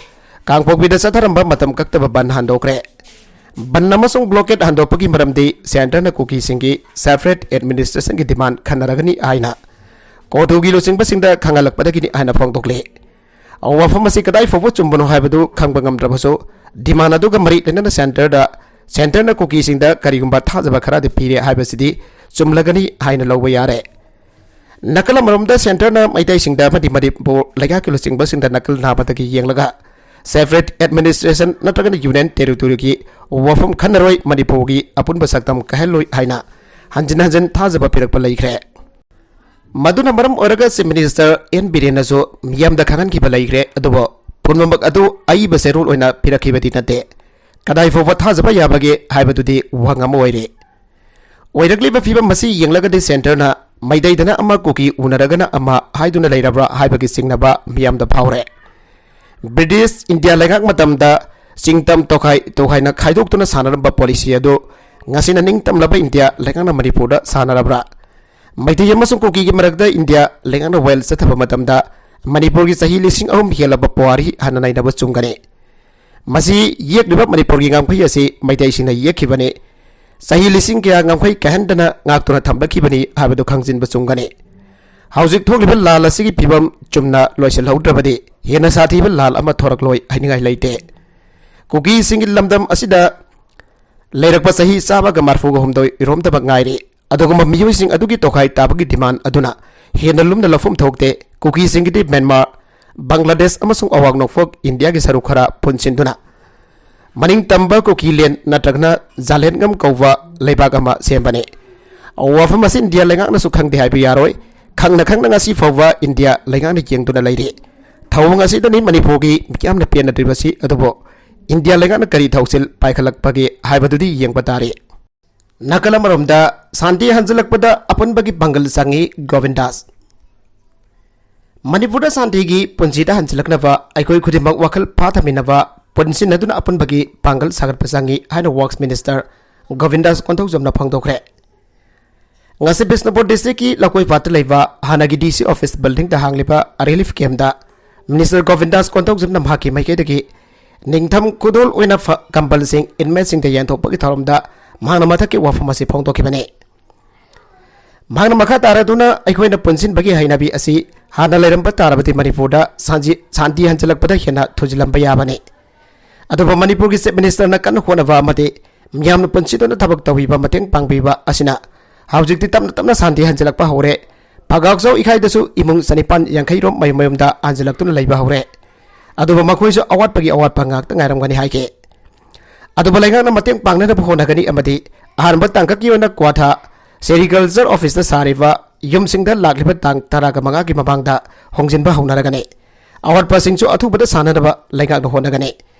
ꯀꯥꯡꯄꯣꯛꯄꯤꯗ ꯆꯠꯊꯔꯝꯕ ꯃꯇꯝ ꯀꯛꯇꯕ ꯕꯟ ꯍꯟꯗꯣꯛꯈ꯭ꯔꯦ꯫ ꯕꯟ ꯑꯃꯁꯨꯡ ꯕ꯭ꯂꯣꯀꯦꯠ ꯍꯟꯗꯣꯛꯄꯒꯤ ꯃꯔꯝꯗꯤ ꯁꯦꯟꯇꯔꯅ ꯀꯨꯀꯤꯁꯤꯡꯒꯤ ꯁꯦꯄꯔꯦꯠ ꯑꯦꯗꯃꯤꯅꯤꯁꯇ꯭ꯔꯦꯁꯟꯒꯤ ꯗꯤꯃꯥꯟ ꯈꯟꯅꯔꯒꯅꯤ ꯍꯥꯏꯅ ꯀꯣꯇꯨꯒꯤ ꯂꯨꯆꯤꯡꯕꯁꯤꯡꯗ ꯈꯪꯍꯜꯂꯛꯄꯗꯒꯤꯅꯤ ꯍꯥꯏꯅ ꯐꯣꯡꯗꯣꯛꯂꯤ꯫ ꯋꯥꯐꯝ ꯑꯁꯤ ꯀꯗꯥꯏ ꯐꯥꯎꯕ ꯆꯨꯝꯕꯅꯣ ꯍꯥꯏꯕꯗꯨ ꯈꯪꯕ ꯉꯝꯗ꯭ꯔꯕꯁꯨ, ꯗꯤꯃꯥꯟ ꯑꯗꯨꯒ ꯃꯔꯤ ꯂꯩꯅꯅ ꯁꯦꯟꯇꯔꯗ, ꯁꯦꯟꯇꯔꯅ ꯀꯨꯀꯤꯁꯤꯡꯗ ꯀꯔꯤꯒꯨꯝꯕ ꯊꯥꯖꯕ ꯈꯔꯗꯤ ꯄꯤꯔꯦ ꯍꯥꯏꯕꯁꯤꯗꯤ ꯆꯨꯝꯂꯒꯅꯤ ꯍꯥꯏꯅ ꯂꯧꯕ ꯌꯥꯔꯦ꯫ ꯅꯥꯀꯜ ꯑꯃꯔꯣꯝꯗ ꯁꯦꯟꯇꯔꯅ ꯃꯩꯇꯩꯁꯤꯡꯗ ꯑꯃꯗꯤ ꯃꯅꯤꯄꯨꯔ ꯂꯩꯉꯥꯛꯀꯤ ꯂꯨꯆꯤꯡꯕꯁꯤꯡꯗ ꯅꯥꯀꯜ ꯅꯥꯝꯃꯗꯒꯤ ꯌꯦꯡꯂꯒ ꯁꯦꯄꯔꯦꯠ ꯑꯦꯗꯃꯤꯅꯤꯁꯇ꯭ꯔꯦꯁꯟ ꯅꯠꯇ꯭ꯔꯒꯅ ꯌꯨꯅꯤꯌꯟ ꯇꯦꯔꯤꯇꯣꯔꯤꯒꯤ ꯋꯥꯐꯝ ꯈꯟꯅꯔꯣꯏ, ꯃꯅꯤꯄꯨꯔꯒꯤ ꯑꯄꯨꯟꯕ ꯁꯛꯇꯝ ꯀꯥꯏꯍꯜꯂꯣꯏ ꯍꯥꯏꯅ ꯍꯟꯖꯤꯟ ꯍꯟꯖꯤꯟ ꯊꯥꯖꯕ ꯄꯤꯔꯛꯄ ꯂꯩꯈ꯭ꯔꯦ꯫ ꯃꯗꯨꯅ ꯃꯔꯝ ꯑꯣꯏꯔꯒ ꯆꯤꯐ ꯃꯤꯅꯤꯁꯇꯔ ꯑꯦꯟ ꯕꯤꯔꯦꯟꯅꯁꯨ ꯃꯤꯌꯥꯝꯗ ꯈꯪꯍꯟꯈꯤꯕ ꯂꯩꯈ꯭ꯔꯦ꯫ ꯑꯗꯨꯕꯨ ꯄꯨꯝꯅꯃꯛ ꯑꯗꯨ ꯑꯏꯕ ꯆꯦꯔꯣꯜ ꯑꯣꯏꯅ ꯄꯤꯔꯛꯈꯤꯕꯗꯤ ꯅꯠꯇꯦ꯫ ꯀꯗꯥꯏ ꯐꯥꯎꯕ ꯊꯥꯖꯕ ꯌꯥꯕꯒꯦ ꯍꯥꯏꯕꯗꯨꯗꯤ ꯋꯥꯍꯪ ꯑꯃ ꯑꯣꯏꯔꯤ꯫ ꯑꯣꯏꯔꯛꯂꯤꯕ ꯐꯤꯕꯝ ꯑꯁꯤ ꯌꯦꯡꯂꯒꯗꯤ ꯁꯦꯟꯇꯔꯅ ꯃꯩꯇꯩꯗꯅ ꯑꯃ, ꯀꯨꯀꯤ ꯎꯅꯔꯒꯅ ꯑꯃ ꯍꯥꯏꯗꯨꯅ ꯂꯩꯔꯕ꯭ꯔꯥ ꯍꯥꯏꯕꯒꯤ ꯆꯤꯡꯅꯕ ꯃꯤꯌꯥꯝꯗ ꯐꯥꯎꯔꯦ꯫ ꯕ꯭ꯔꯤꯇꯤꯁ ꯏꯟꯗꯤꯌꯥ ꯂꯩꯉꯥꯛ ꯃꯇꯝꯗ ꯆꯤꯡꯇꯝ ꯇꯣꯈꯥꯏ ꯇꯣꯈꯥꯏꯅ ꯈꯥꯏꯗꯣꯛꯇꯨꯅ ꯁꯥꯟꯅꯔꯝꯕ ꯄꯣꯂꯤꯁꯤ ꯑꯗꯨ ꯉꯁꯤꯅ ꯅꯤꯡꯇꯝꯂꯕ ꯏꯟꯗꯤꯌꯥ ꯂꯩꯉꯥꯛꯅ ꯃꯅꯤꯄꯨꯔꯗ ꯁꯥꯟꯅꯔꯕ꯭ꯔꯥ? ꯃꯩꯇꯩ ꯑꯃꯁꯨꯡ ꯀꯨꯀꯤꯒꯤ ꯃꯔꯛꯇ ꯏꯟꯗꯤꯌꯥ ꯂꯩꯉꯥꯛꯅ ꯋꯥꯌꯦꯜ ꯆꯠꯊꯕ ꯃꯇꯝꯗ ꯃꯅꯤꯄꯨꯔꯒꯤ ꯆꯍꯤ ꯂꯤꯁꯤꯡ ꯑꯍꯨꯝ ꯍꯦꯜꯂꯕ ꯄꯨꯋꯥꯔꯤ ꯍꯥꯟꯅ ꯅꯩꯅꯕ ꯆꯨꯝꯒꯅꯤ꯫ ꯃꯁꯤ ꯌꯦꯛꯂꯤꯕ ꯃꯅꯤꯄꯨꯔꯒꯤ ꯉꯝꯈꯩ ꯑꯁꯤ ꯃꯩꯇꯩꯁꯤꯡꯅ ꯌꯦꯛꯈꯤꯕꯅꯤ꯫ ꯆꯍꯤ ꯂꯤꯁꯤꯡ ꯀꯌꯥ ꯉꯝꯈꯩ ꯀꯥꯏꯍꯟꯗꯅ ꯉꯥꯛꯇꯨꯅ ꯊꯝꯂꯛꯈꯤꯕꯅꯤ ꯍꯥꯏꯕꯗꯨ ꯈꯪꯖꯤꯟꯕ ꯆꯨꯝꯒꯅꯤ꯫ ꯍꯧꯖꯤꯛ ꯊꯣꯛꯂꯤꯕ ꯂꯥꯜ ꯑꯁꯤꯒꯤ ꯐꯤꯕꯝ ꯆꯨꯝꯅ ꯂꯣꯏꯁꯤꯜꯍꯧꯗ꯭ꯔꯕꯗꯤ ꯍꯦꯟꯅ ꯁꯥꯊꯤꯕ ꯂꯥꯜ ꯑꯃ ꯊꯣꯔꯛꯂꯣꯏ ꯍꯥꯏꯅꯤꯡꯉꯥꯏ ꯂꯩꯇꯦ꯫ ꯀꯨꯀꯤꯁꯤꯡꯒꯤ ꯂꯝꯗꯝ ꯑꯁꯤꯗ ꯂꯩꯔꯛꯄ ꯆꯍꯤ ꯆꯥꯝꯃꯒ ꯃꯔꯐꯨꯒ ꯍꯨꯝꯗꯣꯏ ꯏꯔꯣꯝꯗꯕ ꯉꯥꯏꯔꯤ꯫ ꯑꯗꯨꯒꯨꯝꯕ ꯃꯤꯑꯣꯏꯁꯤꯡ ꯑꯗꯨꯒꯤ ꯇꯣꯈꯥꯏ ꯇꯥꯕꯒꯤ ꯗꯤꯃꯥꯟ ꯑꯗꯨꯅ ꯍꯦꯟꯅ ꯂꯨꯝꯅ ꯂꯧꯐꯝ ꯊꯣꯛꯇꯦ꯫ ꯀꯨꯀꯤꯁꯤꯡꯒꯤꯗꯤ ꯃ꯭ꯌꯥꯟꯃꯥꯔ, ꯕꯪꯒ꯭ꯂꯥꯗꯦꯁ ꯑꯃꯁꯨꯡ ꯑꯋꯥꯡ ꯅꯣꯡꯄꯣꯛ ꯏꯟꯗꯤꯌꯥꯒꯤ ꯁꯔꯨꯛ ꯈꯔ ꯄꯨꯟꯁꯤꯟꯗꯨꯅ ꯃꯅꯤꯡ ꯇꯝꯕ ꯀꯨꯀꯤ ꯂꯦꯟ ꯅꯠꯇ꯭ꯔꯒꯅ ꯖꯥꯂꯦꯟꯒꯝ ꯀꯧꯕ ꯂꯩꯕꯥꯛ ꯑꯃ ꯁꯦꯝꯕꯅꯤ꯫ ꯋꯥꯐꯝ ꯑꯁꯤ ꯏꯟꯗꯤꯌꯥ ꯂꯩꯉꯥꯛꯅꯁꯨ ꯈꯪꯗꯦ ꯍꯥꯏꯕ ꯌꯥꯔꯣꯏ꯫ ꯈꯪꯅ ꯈꯪꯅ ꯉꯁꯤ ꯐꯥꯎꯕ ꯏꯟꯗꯤꯌꯥ ꯂꯩꯉꯥꯛꯅ ꯌꯦꯡꯗꯨꯅ ꯂꯩꯔꯤ꯫ ꯊꯧꯑꯣꯡ ꯑꯁꯤꯗꯅꯤ ꯃꯅꯤꯄꯨꯔꯒꯤ ꯃꯤꯌꯥꯝꯅ ꯄꯦꯟꯅꯗ꯭ꯔꯤꯕꯁꯤ꯫ ꯑꯗꯨꯕꯨ ꯏꯟꯗꯤꯌꯥ ꯂꯩꯉꯥꯛꯅ ꯀꯔꯤ ꯊꯧꯁꯤꯜ ꯄꯥꯏꯈꯠꯂꯛꯄꯒꯦ ꯍꯥꯏꯕꯗꯨꯗꯤ ꯌꯦꯡꯕ ꯇꯥꯔꯤ꯫ ꯅꯥꯀꯜ ꯑꯃꯔꯣꯝꯗ ꯁꯥꯟꯇꯤ ꯍꯟꯖꯤꯜꯂꯛꯄꯗ ꯑꯄꯨꯟꯕꯒꯤ ꯄꯥꯡꯒꯜ ꯆꯪꯏ, ꯒꯣꯕꯤꯟꯗꯥꯁ꯫ ꯃꯅꯤꯄꯨꯔꯗ ꯁꯥꯟꯇꯤꯒꯤ ꯄꯨꯟꯁꯤꯗ ꯍꯟꯖꯤꯜꯂꯛꯅꯕ ꯑꯩꯈꯣꯏ ꯈꯨꯗꯤꯡꯃꯛ ꯋꯥꯈꯜ ꯐꯥꯊꯃꯤꯟꯅꯕ, ꯄꯨꯟꯁꯤꯟꯅꯗꯨꯅ ꯑꯄꯨꯟꯕꯒꯤ ꯄꯥꯡꯒꯜ ꯁꯥꯒꯠꯄ ꯆꯪꯏ ꯍꯥꯏꯅ ꯋꯥꯛꯁ ꯃꯤꯅꯤꯁꯇꯔ ꯒꯣꯕꯤꯟꯗꯥꯁ ꯀꯣꯟꯊꯧꯖꯝꯅ ꯐꯣꯡꯗꯣꯛꯈ꯭ꯔꯦ꯫ ꯉꯁꯤ ꯕꯤꯁꯅꯨꯄꯨꯔ ꯗꯤꯁꯇ꯭ꯔꯤꯛꯀꯤ ꯂꯧꯀꯣꯏꯄꯥꯠꯇ ꯂꯩꯕ ꯍꯥꯟꯅꯒꯤ ꯗꯤ ꯁꯤ ꯑꯣꯐꯤꯁ ꯕꯤꯜꯗꯤꯡꯗ ꯍꯥꯡꯂꯤꯕ ꯔꯤꯂꯤꯐ ꯀꯦꯝꯞꯇ ꯃꯤꯅꯤꯁꯇꯔ ꯒꯣꯕꯤꯟꯗꯥꯁ ꯀꯣꯟꯊꯧꯖꯝꯅ ꯃꯍꯥꯛꯀꯤ ꯃꯥꯏꯀꯩꯗꯒꯤ ꯅꯤꯡꯊꯝ ꯈꯨꯗꯣꯜ ꯑꯣꯏꯅ ꯐ-, ꯀꯝꯕꯜꯁꯤꯡ inmateꯁꯤꯡꯗ ꯌꯦꯟꯊꯣꯛꯄꯒꯤ ꯊꯧꯔꯝꯗ ꯃꯍꯥꯛꯅ ꯃꯊꯛꯀꯤ ꯋꯥꯐꯝ ꯑꯁꯤ ꯐꯣꯡꯗꯣꯛꯈꯤꯕꯅꯤ꯫ ꯃꯍꯥꯛꯅ ꯃꯈꯥ ꯇꯥꯔꯗꯨꯅ, ꯑꯩꯈꯣꯏꯅ ꯄꯨꯟꯁꯤꯟꯕꯒꯤ ꯍꯩꯅꯕꯤ ꯑꯁꯤ ꯍꯥꯟꯅ ꯂꯩꯔꯝꯕ ꯇꯥꯔꯕꯗꯤ ꯃꯅꯤꯄꯨꯔꯗ ꯁꯥꯟꯖꯤ-, ꯁꯥꯟꯇꯤ ꯍꯟꯖꯤꯜꯂꯛꯄꯗ ꯍꯦꯟꯅ ꯊꯨꯖꯤꯜꯂꯝꯕ ꯌꯥꯕꯅꯤ꯫ ꯑꯗꯨꯕꯨ ꯃꯅꯤꯄꯨꯔꯒꯤ Chief Ministerꯅ ꯀꯟꯅ ꯍꯣꯠꯅꯕ ꯑꯃꯗꯤ ꯃꯤꯌꯥꯝꯅ ꯄꯨꯟꯁꯤꯗꯨꯅ ꯊꯕꯛ ꯇꯧꯕꯤꯕ, ꯃꯇꯦꯡ ꯄꯥꯡꯕꯤꯕ ꯑꯁꯤꯅ ꯍꯧꯖꯤꯛꯇꯤ ꯇꯞꯅ ꯇꯞꯅ ꯁꯥꯟꯇꯤ ꯍꯟꯖꯤꯜꯂꯛꯄ ꯍꯧꯔꯦ꯫ ꯐꯒꯥꯎꯖꯧ ꯏꯈꯥꯏꯗꯁꯨ ꯏꯃꯨꯡ ꯆꯅꯤꯄꯥꯟ ꯌꯥꯡꯈꯩ ꯔꯣꯝ ꯃꯌꯨꯝ ꯃꯌꯨꯝꯗ ꯍꯟꯖꯤꯜꯂꯛꯇꯨꯅ ꯂꯩꯕ ꯍꯧꯔꯦ꯫ ꯑꯗꯨꯕꯨ ꯃꯈꯣꯏꯁꯨ ꯑꯋꯥꯠꯄꯒꯤ ꯑꯋꯥꯠꯄ ꯉꯥꯛꯇ ꯉꯥꯏꯔꯝꯒꯅꯤ ꯍꯥꯏꯈꯤ꯫ ꯑꯗꯨꯕꯨ ꯂꯩꯉꯥꯛꯅ ꯃꯇꯦꯡ ꯄꯥꯡꯅꯅꯕ ꯍꯣꯠꯅꯒꯅꯤ ꯑꯃꯗꯤ ꯑꯍꯥꯟꯕ ꯇꯥꯡꯀꯛꯀꯤ ꯑꯣꯏꯅ ꯀ꯭ꯋꯥꯊꯥ Sericulture Officeꯇ ꯁꯥꯔꯤꯕ ꯌꯨꯝꯁꯤꯡꯗ ꯂꯥꯛꯂꯤꯕ ꯇꯥꯡ ꯇꯔꯥꯒ ꯃꯉꯥꯒꯤ ꯃꯃꯥꯡꯗ ꯍꯣꯡꯖꯤꯟꯕ ꯍꯧꯅꯔꯒꯅꯤ꯫ ꯑꯋꯥꯠꯄꯁꯤꯡꯁꯨ ꯑꯊꯨꯕꯗ ꯁꯥꯟꯅꯅꯕ ꯂꯩꯉꯥꯛꯅ ꯍꯣꯠꯅꯒꯅꯤ꯫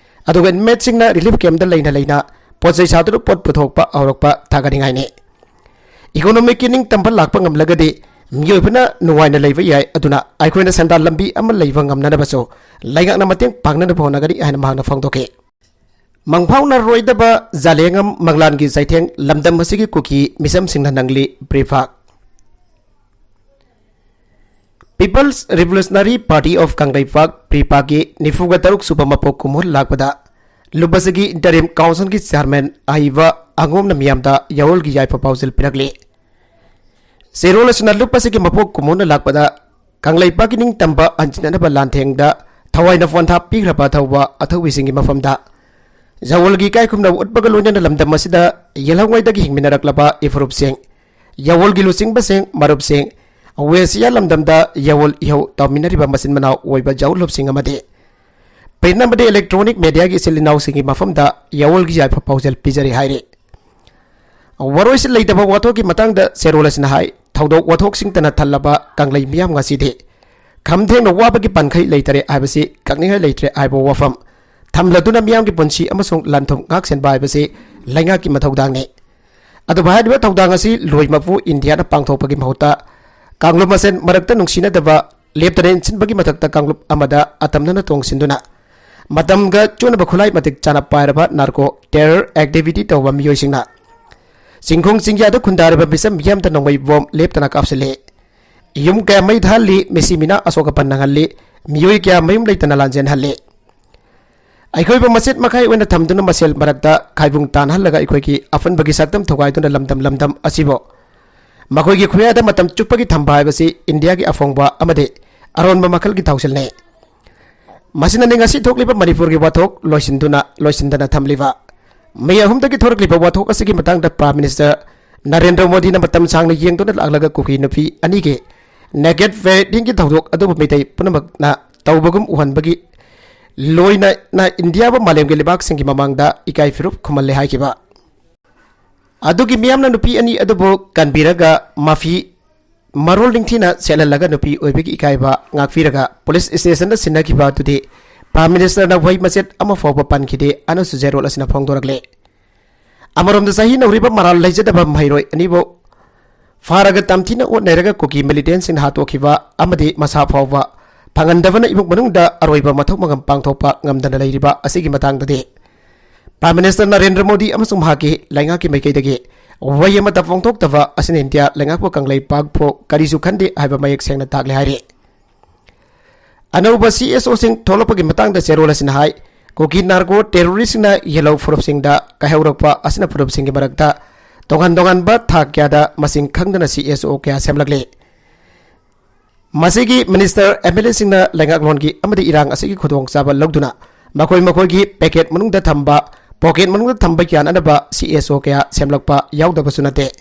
ꯑꯗꯨꯒ inmateꯁꯤꯡꯅ relief campꯇ ꯂꯩꯅ ꯂꯩꯅ ꯄꯣꯠ ꯆꯩ ꯁꯥꯗꯨꯅ ꯄꯣꯠ ꯄꯨꯊꯣꯛꯄ ꯍꯧꯔꯛꯄ ꯊꯥꯒꯠꯅꯤꯡꯉꯥꯏꯅꯤ꯫ Economicꯀꯤ ꯅꯤꯡꯇꯝꯕ ꯂꯥꯛꯄ ꯉꯝꯂꯒꯗꯤ ꯃꯤꯑꯣꯏꯕꯅ ꯅꯨꯡꯉꯥꯏꯅ ꯂꯩꯕ ꯌꯥꯏ꯫ ꯑꯗꯨꯅ ꯑꯩꯈꯣꯏꯅ ꯁꯦꯟꯗꯥꯟ ꯂꯝꯕꯤ ꯑꯃ ꯂꯩꯕ ꯉꯝꯅꯅꯕꯁꯨ ꯂꯩꯉꯥꯛꯅ ꯃꯇꯦꯡ ꯄꯥꯡꯅꯅꯕ ꯍꯣꯠꯅꯒꯅꯤ ꯍꯥꯏꯅ ꯃꯍꯥꯛꯅ ꯐꯣꯡꯗꯣꯛꯈꯤ꯫ ꯃꯪꯐꯥꯎꯅꯔꯣꯏꯗꯕ ꯖꯥꯂꯦꯡꯉꯝ ꯃꯪꯂꯥꯟꯒꯤ ꯆꯩꯊꯦꯡ, ꯂꯝꯗꯝ ꯑꯁꯤꯒꯤ ꯀꯨꯀꯤ ꯃꯤꯆꯝꯁꯤꯡꯅ ꯅꯪꯂꯤ꯫ ꯄ꯭ꯔꯤꯐꯥꯛ꯫ People's Revolutionary Party of Kangleipak, ꯄ꯭ꯔꯤꯄꯥꯛꯀꯤ ꯅꯤꯐꯨꯒ ꯇꯔꯨꯛ ꯁꯨꯕ ꯃꯄꯣꯛ ꯀꯨꯝꯑꯣꯟ ꯂꯥꯛꯄꯗ ꯂꯨꯞ ꯑꯁꯤꯒꯤ interim councilꯒꯤ chairman ꯑꯍꯩꯕ ꯑꯉꯣꯝꯅ ꯃꯤꯌꯥꯝꯗ ꯌꯥꯑꯣꯜꯒꯤ ꯌꯥꯏꯐ ꯄꯥꯎꯖꯦꯜ ꯄꯤꯔꯛꯂꯤ꯫ ꯆꯦꯔꯣꯜ ꯑꯁꯤꯅ ꯂꯨꯞ ꯑꯁꯤꯒꯤ ꯃꯄꯣꯛ ꯀꯨꯝꯑꯣꯟꯅ ꯂꯥꯛꯄꯗ ꯀꯪꯂꯩꯄꯥꯛꯀꯤ ꯅꯤꯡꯇꯝꯕ ꯍꯟꯖꯤꯟꯅꯅꯕ ꯂꯥꯟꯊꯦꯡꯗ ꯊꯋꯥꯏꯅ ꯄꯣꯟꯊꯥ ꯄꯤꯈ꯭ꯔꯕ ꯑꯊꯧꯕ ꯑꯊꯧꯕꯤꯁꯤꯡꯒꯤ ꯃꯐꯝꯗ ꯌꯥꯑꯣꯜꯒꯤ ꯏꯀꯥꯏ ꯈꯨꯝꯅꯕ ꯎꯠꯄꯒ ꯂꯣꯏꯅꯅ ꯂꯝꯗꯝ ꯑꯁꯤꯗ ꯌꯦꯜꯍꯧꯉꯩꯗꯒꯤ ꯍꯤꯡꯃꯤꯟꯅꯔꯛꯂꯕ ꯏꯐꯨꯔꯨꯞꯁꯤꯡ, ꯌꯥꯑꯣꯜꯒꯤ ꯂꯨꯆꯤꯡꯕꯁꯤꯡ, ꯃꯔꯨꯞꯁꯤꯡ, ꯋꯦꯁꯤꯌꯥ ꯂꯝꯗꯝꯗ ꯌꯥꯑꯣꯜ ꯏꯍꯧ ꯇꯧꯃꯤꯟꯅꯔꯤꯕ ꯃꯆꯤꯟ ꯃꯅꯥꯎ ꯑꯣꯏꯕ ꯌꯥꯑꯣꯜꯂꯨꯞꯁꯤꯡ ꯑꯃꯗꯤ print ꯑꯃꯗꯤ electronic mediaꯒꯤ ꯏꯆꯤꯜ ꯏꯅꯥꯎꯁꯤꯡꯒꯤ ꯃꯐꯝꯗ ꯌꯥꯑꯣꯜꯒꯤ ꯌꯥꯏꯐ ꯄꯥꯎꯖꯦꯜ ꯄꯤꯖꯔꯤ ꯍꯥꯏꯔꯤ꯫ ꯋꯥꯔꯣꯏꯁꯤꯟ ꯂꯩꯇꯕ ꯋꯥꯊꯣꯛꯀꯤ ꯃꯇꯥꯡꯗ ꯆꯦꯔꯣꯜ ꯑꯁꯤꯅ ꯍꯥꯏ, ꯊꯧꯗꯣꯛ ꯋꯥꯊꯣꯛꯁꯤꯡꯇꯅ ꯊꯜꯂꯕ ꯀꯪꯂꯩ ꯃꯤꯌꯥꯝ ꯉꯁꯤꯗꯤ ꯈꯝ ꯊꯦꯡꯅ ꯋꯥꯕꯒꯤ ꯄꯟꯈꯩ ꯂꯩꯇꯔꯦ ꯍꯥꯏꯕꯁꯤ ꯀꯛꯅꯤꯡꯉꯥꯏ ꯂꯩꯇ꯭ꯔꯦ ꯍꯥꯏꯕ ꯋꯥꯐꯝ ꯊꯝꯂꯗꯨꯅ ꯃꯤꯌꯥꯝꯒꯤ ꯄꯨꯟꯁꯤ ꯑꯃꯁꯨꯡ ꯂꯟ ꯊꯨꯝ ꯉꯥꯛ ꯁꯦꯟꯕ ꯍꯥꯏꯕꯁꯤ ꯂꯩꯉꯥꯛꯀꯤ ꯃꯊꯧꯗꯥꯡꯅꯤ꯫ ꯑꯗꯨꯕꯨ ꯍꯥꯏꯔꯤꯕ ꯊꯧꯗꯥꯡ ꯑꯁꯤ ꯂꯣꯏꯃꯛꯄꯨ ꯏꯟꯗꯤꯌꯥꯅ ꯄꯥꯡꯊꯣꯛꯄꯒꯤ ꯃꯍꯨꯠꯇ ꯀꯥꯡꯂꯨꯞ ꯃꯁꯦꯟ ꯃꯔꯛꯇ ꯅꯨꯡꯁꯤꯅꯗꯕ ꯂꯦꯞꯇꯅ ꯏꯟꯁꯤꯟꯕꯒꯤ ꯃꯊꯛꯇ ꯀꯥꯡꯂꯨꯞ ꯑꯃꯗ ꯑꯇꯝꯅꯅ ꯇꯣꯡꯁꯤꯟꯗꯨꯅ ꯃꯇꯝꯒ ꯆꯨꯅꯕ ꯈꯨꯠꯂꯥꯏ ꯃꯇꯤꯛ ꯆꯥꯅ ꯄꯥꯏꯔꯕ narco terror activity ꯇꯧꯕ ꯃꯤꯑꯣꯏꯁꯤꯡꯅ ꯆꯤꯡꯈꯣꯡ ꯆꯤꯡꯌꯥꯗ ꯈꯨꯟꯗꯥꯔꯤꯕ ꯃꯤꯆꯝ ꯃꯤꯌꯥꯝꯗ ꯅꯣꯡꯃꯩ ꯕꯣꯝ ꯂꯦꯞꯇꯅ ꯀꯥꯞꯁꯤꯜꯂꯤ꯫ ꯌꯨꯝ ꯀꯌꯥ ꯃꯩ ꯊꯥꯍꯜꯂꯤ, ꯃꯤꯁꯤ ꯃꯤꯅꯥ ꯑꯁꯣꯛ ꯑꯄꯟ ꯅꯪꯍꯜꯂꯤ, ꯃꯤꯑꯣꯏ ꯀꯌꯥ ꯃꯌꯨꯝ ꯂꯩꯇꯅ ꯂꯥꯟꯖꯦꯟꯍꯜꯂꯤ꯫ ꯑꯩꯈꯣꯏꯕꯨ ꯃꯆꯦꯠ ꯃꯈꯥꯏ ꯑꯣꯏꯅ ꯊꯝꯗꯨꯅ ꯃꯁꯦꯜ ꯃꯔꯛꯇ ꯈꯥꯏꯕꯨꯡ ꯇꯥꯟꯅꯍꯜꯂꯒ ꯑꯩꯈꯣꯏꯒꯤ ꯑꯐꯨꯟꯕꯒꯤ ꯁꯛꯇꯝ ꯊꯨꯒꯥꯏꯗꯨꯅ ꯂꯝꯗꯝ ꯂꯝꯗꯝ ꯑꯁꯤꯕꯨ ꯃꯈꯣꯏꯒꯤ ꯈꯨꯌꯥꯗ ꯃꯇꯝ ꯆꯨꯞꯄꯒꯤ ꯊꯝꯕ ꯍꯥꯏꯕꯁꯤ ꯏꯟꯗꯤꯌꯥꯒꯤ ꯑꯐꯣꯡꯕ ꯑꯃꯗꯤ ꯑꯔꯣꯟꯕ ꯃꯈꯜꯒꯤ ꯊꯧꯁꯤꯜꯅꯤ꯫ ꯃꯁꯤꯅꯅꯤ ꯉꯁꯤ ꯊꯣꯛꯂꯤꯕ ꯃꯅꯤꯄꯨꯔꯒꯤ ꯋꯥꯊꯣꯛ ꯂꯣꯏꯁꯤꯟꯗꯨꯅ ꯂꯣꯏꯁꯤꯟꯗꯅ ꯊꯝꯂꯤꯕ꯫ ꯃꯤ ꯑꯍꯨꯝꯗꯒꯤ ꯊꯣꯔꯛꯂꯤꯕ ꯋꯥꯊꯣꯛ ꯑꯁꯤꯒꯤ ꯃꯇꯥꯡꯗ Prime Minister ꯅꯔꯦꯟꯗ꯭ꯔ ꯃꯣꯗꯤꯅ ꯃꯇꯝ ꯁꯥꯡꯅ ꯌꯦꯡꯗꯨꯅ ꯂꯥꯛꯂꯒ ꯀꯨꯀꯤ ꯅꯨꯄꯤ ꯑꯅꯤꯒꯤ naked weddingꯒꯤ ꯊꯧꯗꯣꯛ ꯑꯗꯨꯕꯨ ꯃꯤꯇꯩ ꯄꯨꯝꯅꯃꯛꯅ ꯇꯧꯕꯒꯨꯝ ꯎꯍꯟꯕꯒꯤ ꯂꯣꯏꯅꯅ ꯏꯟꯗꯤꯌꯥꯕꯨ ꯃꯥꯂꯦꯝꯒꯤ ꯂꯩꯕꯥꯛꯁꯤꯡꯒꯤ ꯃꯃꯥꯡꯗ ꯏꯀꯥꯏ ꯐꯤꯔꯨꯞ ꯈꯨꯝꯍꯜꯂꯦ ꯍꯥꯏꯈꯤꯕ꯫ ꯑꯗꯨꯒꯤ ꯃꯤꯌꯥꯝꯅ ꯅꯨꯄꯤ ꯑꯅꯤ ꯑꯗꯨꯕꯨ ꯀꯟꯕꯤꯔꯒ ꯃꯐꯤ ꯃꯔꯣꯜ ꯅꯤꯡꯊꯤꯅ ꯁꯦꯠꯍꯜꯂꯒ ꯅꯨꯄꯤ ꯑꯣꯏꯕꯒꯤ ꯏꯀꯥꯏꯕ ꯉꯥꯛꯄꯤꯔꯒ police stationꯗ ꯁꯤꯟꯅꯈꯤꯕ ꯑꯗꯨꯗꯤ Prime Ministerꯅ ꯋꯥꯍꯩ ꯃꯆꯦꯠ ꯑꯃ ꯐꯥꯎꯕ ꯄꯟꯈꯤꯗꯦ, ꯑꯅꯁꯨ ꯆꯦꯔꯣꯜ ꯑꯁꯤꯅ ꯐꯣꯡꯗꯣꯔꯛꯂꯦ꯫ ꯑꯃꯔꯣꯝꯗ ꯆꯍꯤ ꯅꯧꯔꯤꯕ ꯃꯔꯥꯜ ꯂꯩꯖꯗꯕ ꯃꯍꯩꯔꯣꯏ ꯑꯅꯤꯕꯨ ꯐꯥꯔꯒ ꯇꯝꯊꯤꯅ ꯑꯣꯠ ꯅꯩꯔꯒ ꯀꯨꯀꯤ militantꯁꯤꯡꯅ ꯍꯥꯠꯇꯣꯛꯈꯤꯕ ꯑꯃꯗꯤ ꯃꯁꯥ ꯐꯥꯎꯕ ꯐꯪꯍꯟꯗꯕꯅ ꯏꯃꯨꯡ ꯃꯅꯨꯡꯗ ꯑꯔꯣꯏꯕ ꯃꯊꯧ ꯃꯉꯝ ꯄꯥꯡꯊꯣꯛꯄ ꯉꯝꯗꯅ ꯂꯩꯔꯤꯕ ꯑꯁꯤꯒꯤ ꯃꯇꯥꯡꯗꯗꯤ Prime Minister ꯅꯔꯦꯟꯗ꯭ꯔ ꯃꯣꯗꯤ ꯑꯃꯁꯨꯡ ꯃꯍꯥꯛꯀꯤ ꯂꯩꯉꯥꯛꯀꯤ ꯃꯥꯏꯀꯩꯗꯒꯤ ꯋꯥꯍꯩ ꯑꯃꯠꯇ ꯐꯣꯡꯗꯣꯛꯇꯕ ꯑꯁꯤꯅ ꯏꯟꯗꯤꯌꯥ ꯂꯩꯉꯥꯛꯄꯨ ꯀꯪꯂꯩꯄꯥꯛꯄꯨ ꯀꯔꯤꯁꯨ ꯈꯟꯗꯦ ꯍꯥꯏꯕ ꯃꯌꯦꯛ ꯁꯦꯡꯅ ꯇꯥꯛꯂꯦ ꯍꯥꯏꯔꯤ꯫ ꯑꯅꯧꯕ CSOꯁꯤꯡ ꯊꯣꯛꯂꯛꯄꯒꯤ ꯃꯇꯥꯡꯗ ꯆꯦꯔꯣꯜ ꯑꯁꯤꯅ ꯍꯥꯏ, ꯀꯨꯀꯤ narco terroristꯁꯤꯡꯅ ꯌꯦꯜꯍꯧ ꯐꯨꯔꯨꯞꯁꯤꯡꯗ ꯀꯥꯏꯍꯧꯔꯛꯄ ꯑꯁꯤꯅ ꯐꯨꯔꯨꯞꯁꯤꯡꯒꯤ ꯃꯔꯛꯇ ꯇꯣꯉꯥꯟ ꯇꯣꯉꯥꯟꯕ ꯊꯥꯛ ꯀꯌꯥꯗ ꯃꯁꯤꯡ ꯈꯪꯗꯅ CSO ꯀꯌꯥ ꯁꯦꯝꯂꯛꯂꯤ꯫ ꯃꯁꯤꯒꯤ minister, MLAꯁꯤꯡꯅ ꯂꯩꯉꯥꯛꯂꯣꯟꯒꯤ ꯑꯃꯗꯤ ꯏꯔꯥꯡ ꯑꯁꯤꯒꯤ ꯈꯨꯗꯣꯡꯆꯥꯕ ꯂꯧꯗꯨꯅ ꯃꯈꯣꯏ ꯃꯈꯣꯏꯒꯤ packet ꯃꯅꯨꯡꯗ ꯊꯝꯕ, pocket ꯃꯅꯨꯡꯗ ꯊꯝꯕ ꯌꯥꯅꯅꯕ CSO ꯀꯌꯥ ꯁꯦꯝꯂꯛꯄ ꯌꯥꯎꯗꯕꯁꯨ ꯅꯠꯇꯦ꯫